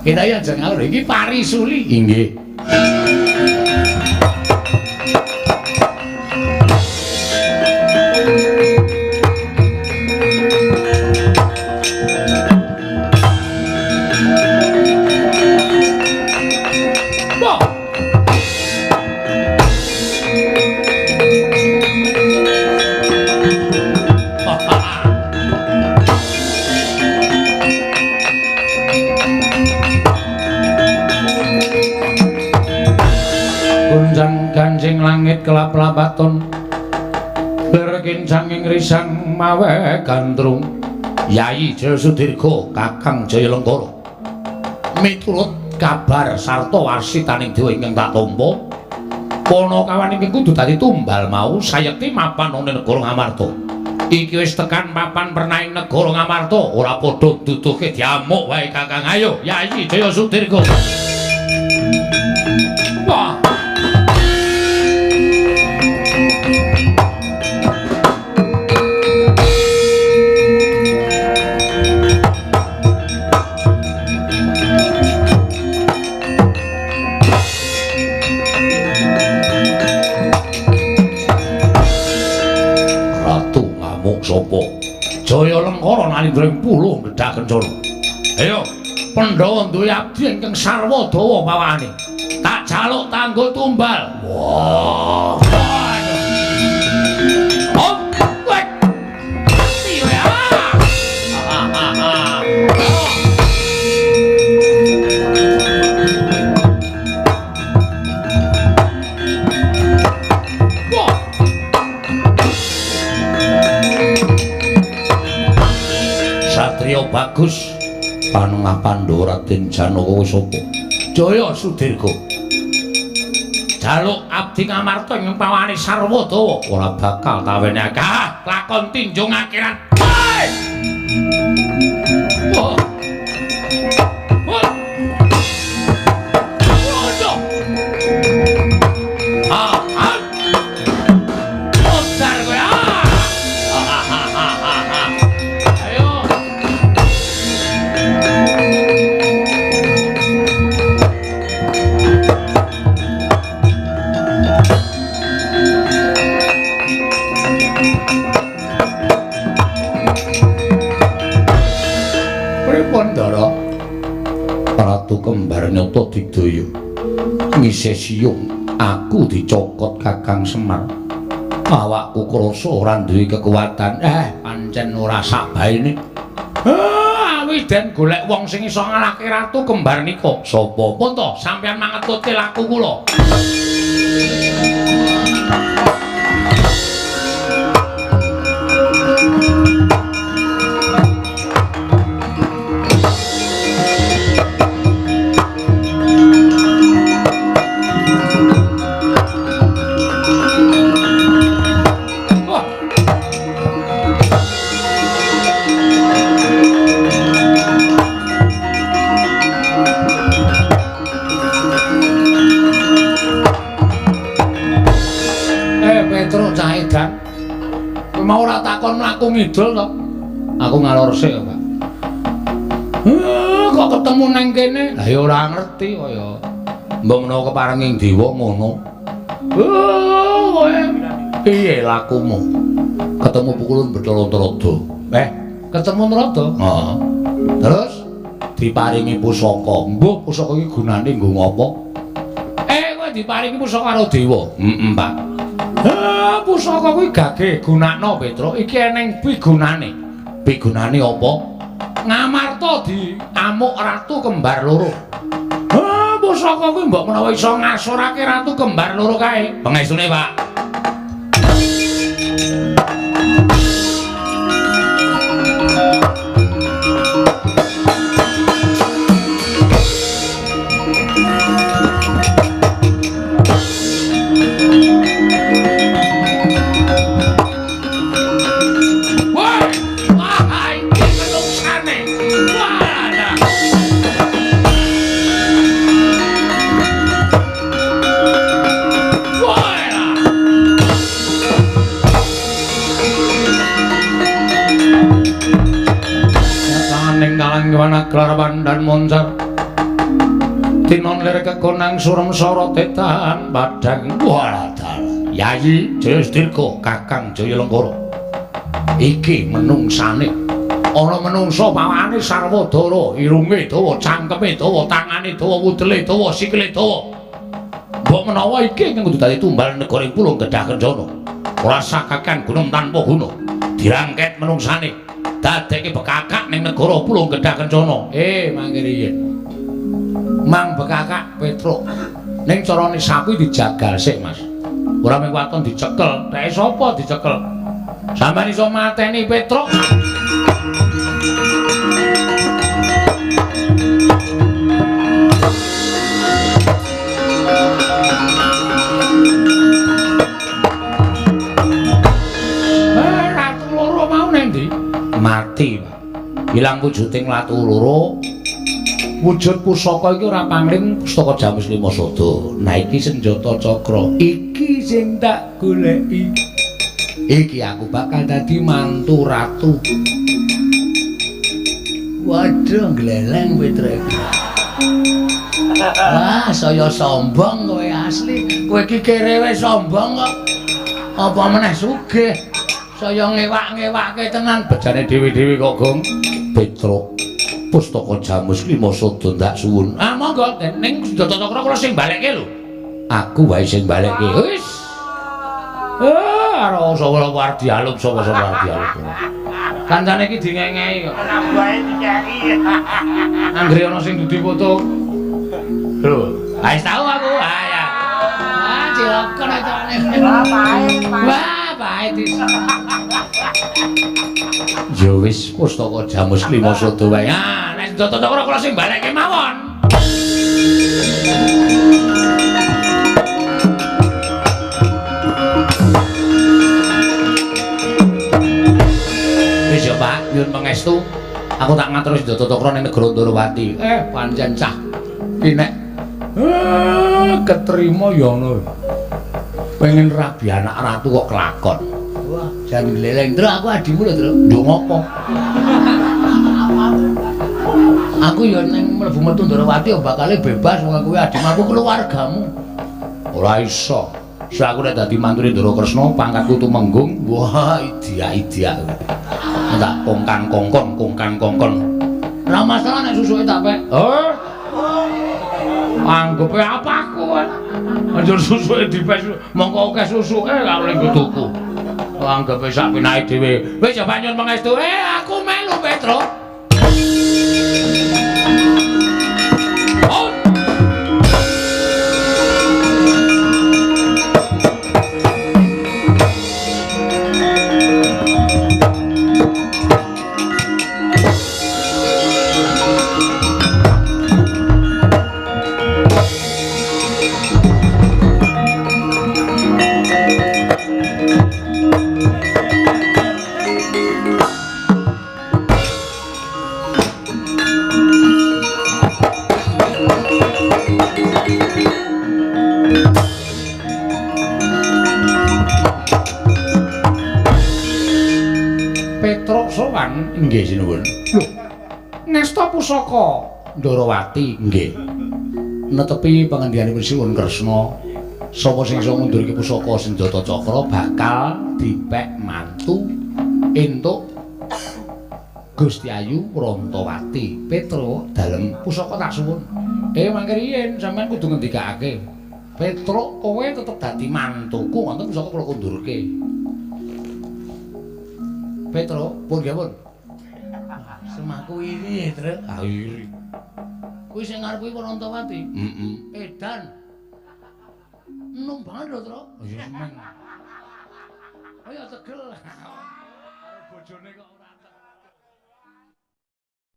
Kita ya aja ngawur, iki Parisuli. Inggih. Langit kelap-lapaton lerkincang ing risang mawe gandrung. Yayi Jaya Sudirga Kakang Jaya Lengkara, miturut kabar sarta warsitaning dewa ingkang tak tampa, panakawan ingkang kudu dadi tumbal mau sayekti mapan ana negara Ngamarta. Iki wis tekan papan pernaing negara Ngamarta, ora padha duduhke diamuk wae Kakang. Ayo Yayi Jaya Sudirga. Wah. Sapa? Jaya Lengkara nalindra ing puluh gedhah kencana. Ayo, Pandhawa duwe abdi ingkang sarwa dawa pawakane. Tak jaluk tanggo tumbal. Wah. Om, wek. Piye ah? Satria bagus panengah Pandhawa Raden Janaka wis sapa? Jaya Sudirga. Jaluk abdi Ngamarta ing pawane sarwa dawa ora bakal tawenake. Ah, lakon tinjung akhirat. Wah. Wah. Waduh. Ah, ah. Modar kowe ah. Ayo. Pripun, Ndara? Ratu Kembar Nyata Digdaya. Ngisih siyung aku dicokot Kakang Semar. Awakku krasa ora duwe kekuatan. Pancen ora sakbaene. Awi den golek wong sing iso ngalahke Ratu Kembar nika. Sapa? Pun to, sampeyan mangetutke laku kula. Mau ora takon mlaku ngidul to? Aku ngalor sik, Pak. Kok ketemu nang kene? Lah ya ora ngerti kaya. Mbok menawa keparenging dewa ngono. Kowe piye lakumu? Ketemu pukulun Bathara Narada. Ketemu Narada? Heeh. Terus diparingi pusaka. Mbuh pusaka iki gunane nggo ngopo? Kowe diparingi pusaka karo dewa. Heeh, Pak. Pusaka kuwi gage gunakno, Petruk. Iki eneng pigunane. Pigunane apa? Ngamarta diamuk ratu kembar loro. Pusaka kuwi mbok menawa iso ngasorake ratu kembar loro kae. Pengestune, Pak. Gelar pandan moncar tinon lir kekonang surem sorote tahan padang. Walah, Yayi Jayastirka Kakang Jaya Lengkara iki menungsane ana menungsa pawakane sarwa dara, irunge dawa, cangkeme dawa, tangane dawa, wudele dawa, sikile dawa. Mbok menawa iki ingkang kudu dadi tumbal negara ing Pulung Gedhah Kencana. Ora sakakan gunung tanpa guna. Dirangket menungsane dadekke bekakak ning negara Pulung Gedhah Kencana. Mangke riyin. Mang bekakak Petruk. Ning carane sapi dijagal sik, Mas. Ora mung waton dicekel. Tek sapa dicekel? Sampeyan iso mateni Petruk. Ratu loro mau nang ndi? Mati, Pak. Ilang wujuding ratu loro. Wujud pusaka iki ora pangling pustaka Jamus Lima Sada. Nah iki senjata cakra. Iki sing tak goleki. Iki aku bakal dadi mantu ratu. Waduh, gleleng Petruk. Wah, saya sombong kowe asli. Kowe iki kerewe sombong kok. Apa meneh sugih? Saya ngewak-ngewake tenan bejane dhewe-dhewe kok, Gong. Petruk, pustaka Jamus Lima Sada ndak suwun. Ah, monggo ning senjata cakra kula sing balekke lho. Aku wae sing balekke. Wis. Ora sapa arep dialog sapa-sapa arep dialog. Kancane iki dingengehi kok. Wae dikeki. Anggere ana sing dudu foto. Lho, wis tau aku. Ah ya. Ah, cilaka carane. Wah, pae. Wah, pae dis. Ya wis pustaka Jamus Lima Sada wae. Ah, nek senjata cakra kula sing balekke mawon. Wis ya, Pak, nyuwun pangestu. Aku tak ngatur senjata cakra ning negara Ndorowati. Pancen cah. Iki nek ketrima ya ana. Pengen rabi anak ratu kok kelakon. Wah, jan gleleng. Truk aku adimu lho, Truk. Nduk ngopo? Aku ya ning mlebu metu Ndorowati ya bakale bebas wong aku adimu, aku keluargamu. Ora iso. Sak aku nek dadi mantune Ndara Kresna, pangkatku tumenggung. Wah, idia-idia. Tak kongkan kongkon, kongkan kongkon. Ora masalah nek susuke tak pek. Anggepe apa aku kan? Anjur susuke dipek, mongko akeh susuke karo ning tuku. Anggepe sak penake dhewe. Wis ya nyuwun pangestu. Aku melu Petruk. Sowan nggih sinuwun. Lho, ngesta pusaka Ndorowati nggih. Netepi pangendhikanipun Sinuwun Kresna, sapa sing iso ngundurke pusaka senjata cakra bakal dipek mantu Entuk Gusti Ayu Rantawati. Petro dalem pusaka tak suwun. Mangke riyen sampean kudu ngendikake. Petro kowe tetep dadi mantuku wonten pusaka kula kundurke. Petro pun nggih pun. Semahku iri, Tru. Ah iri. Kuwi sing ngarep kuwi Rantawati. Heeh. Edan. Enom banget lho, Tru. Ya seneng. Oh ya tegel. Karo bojone kok.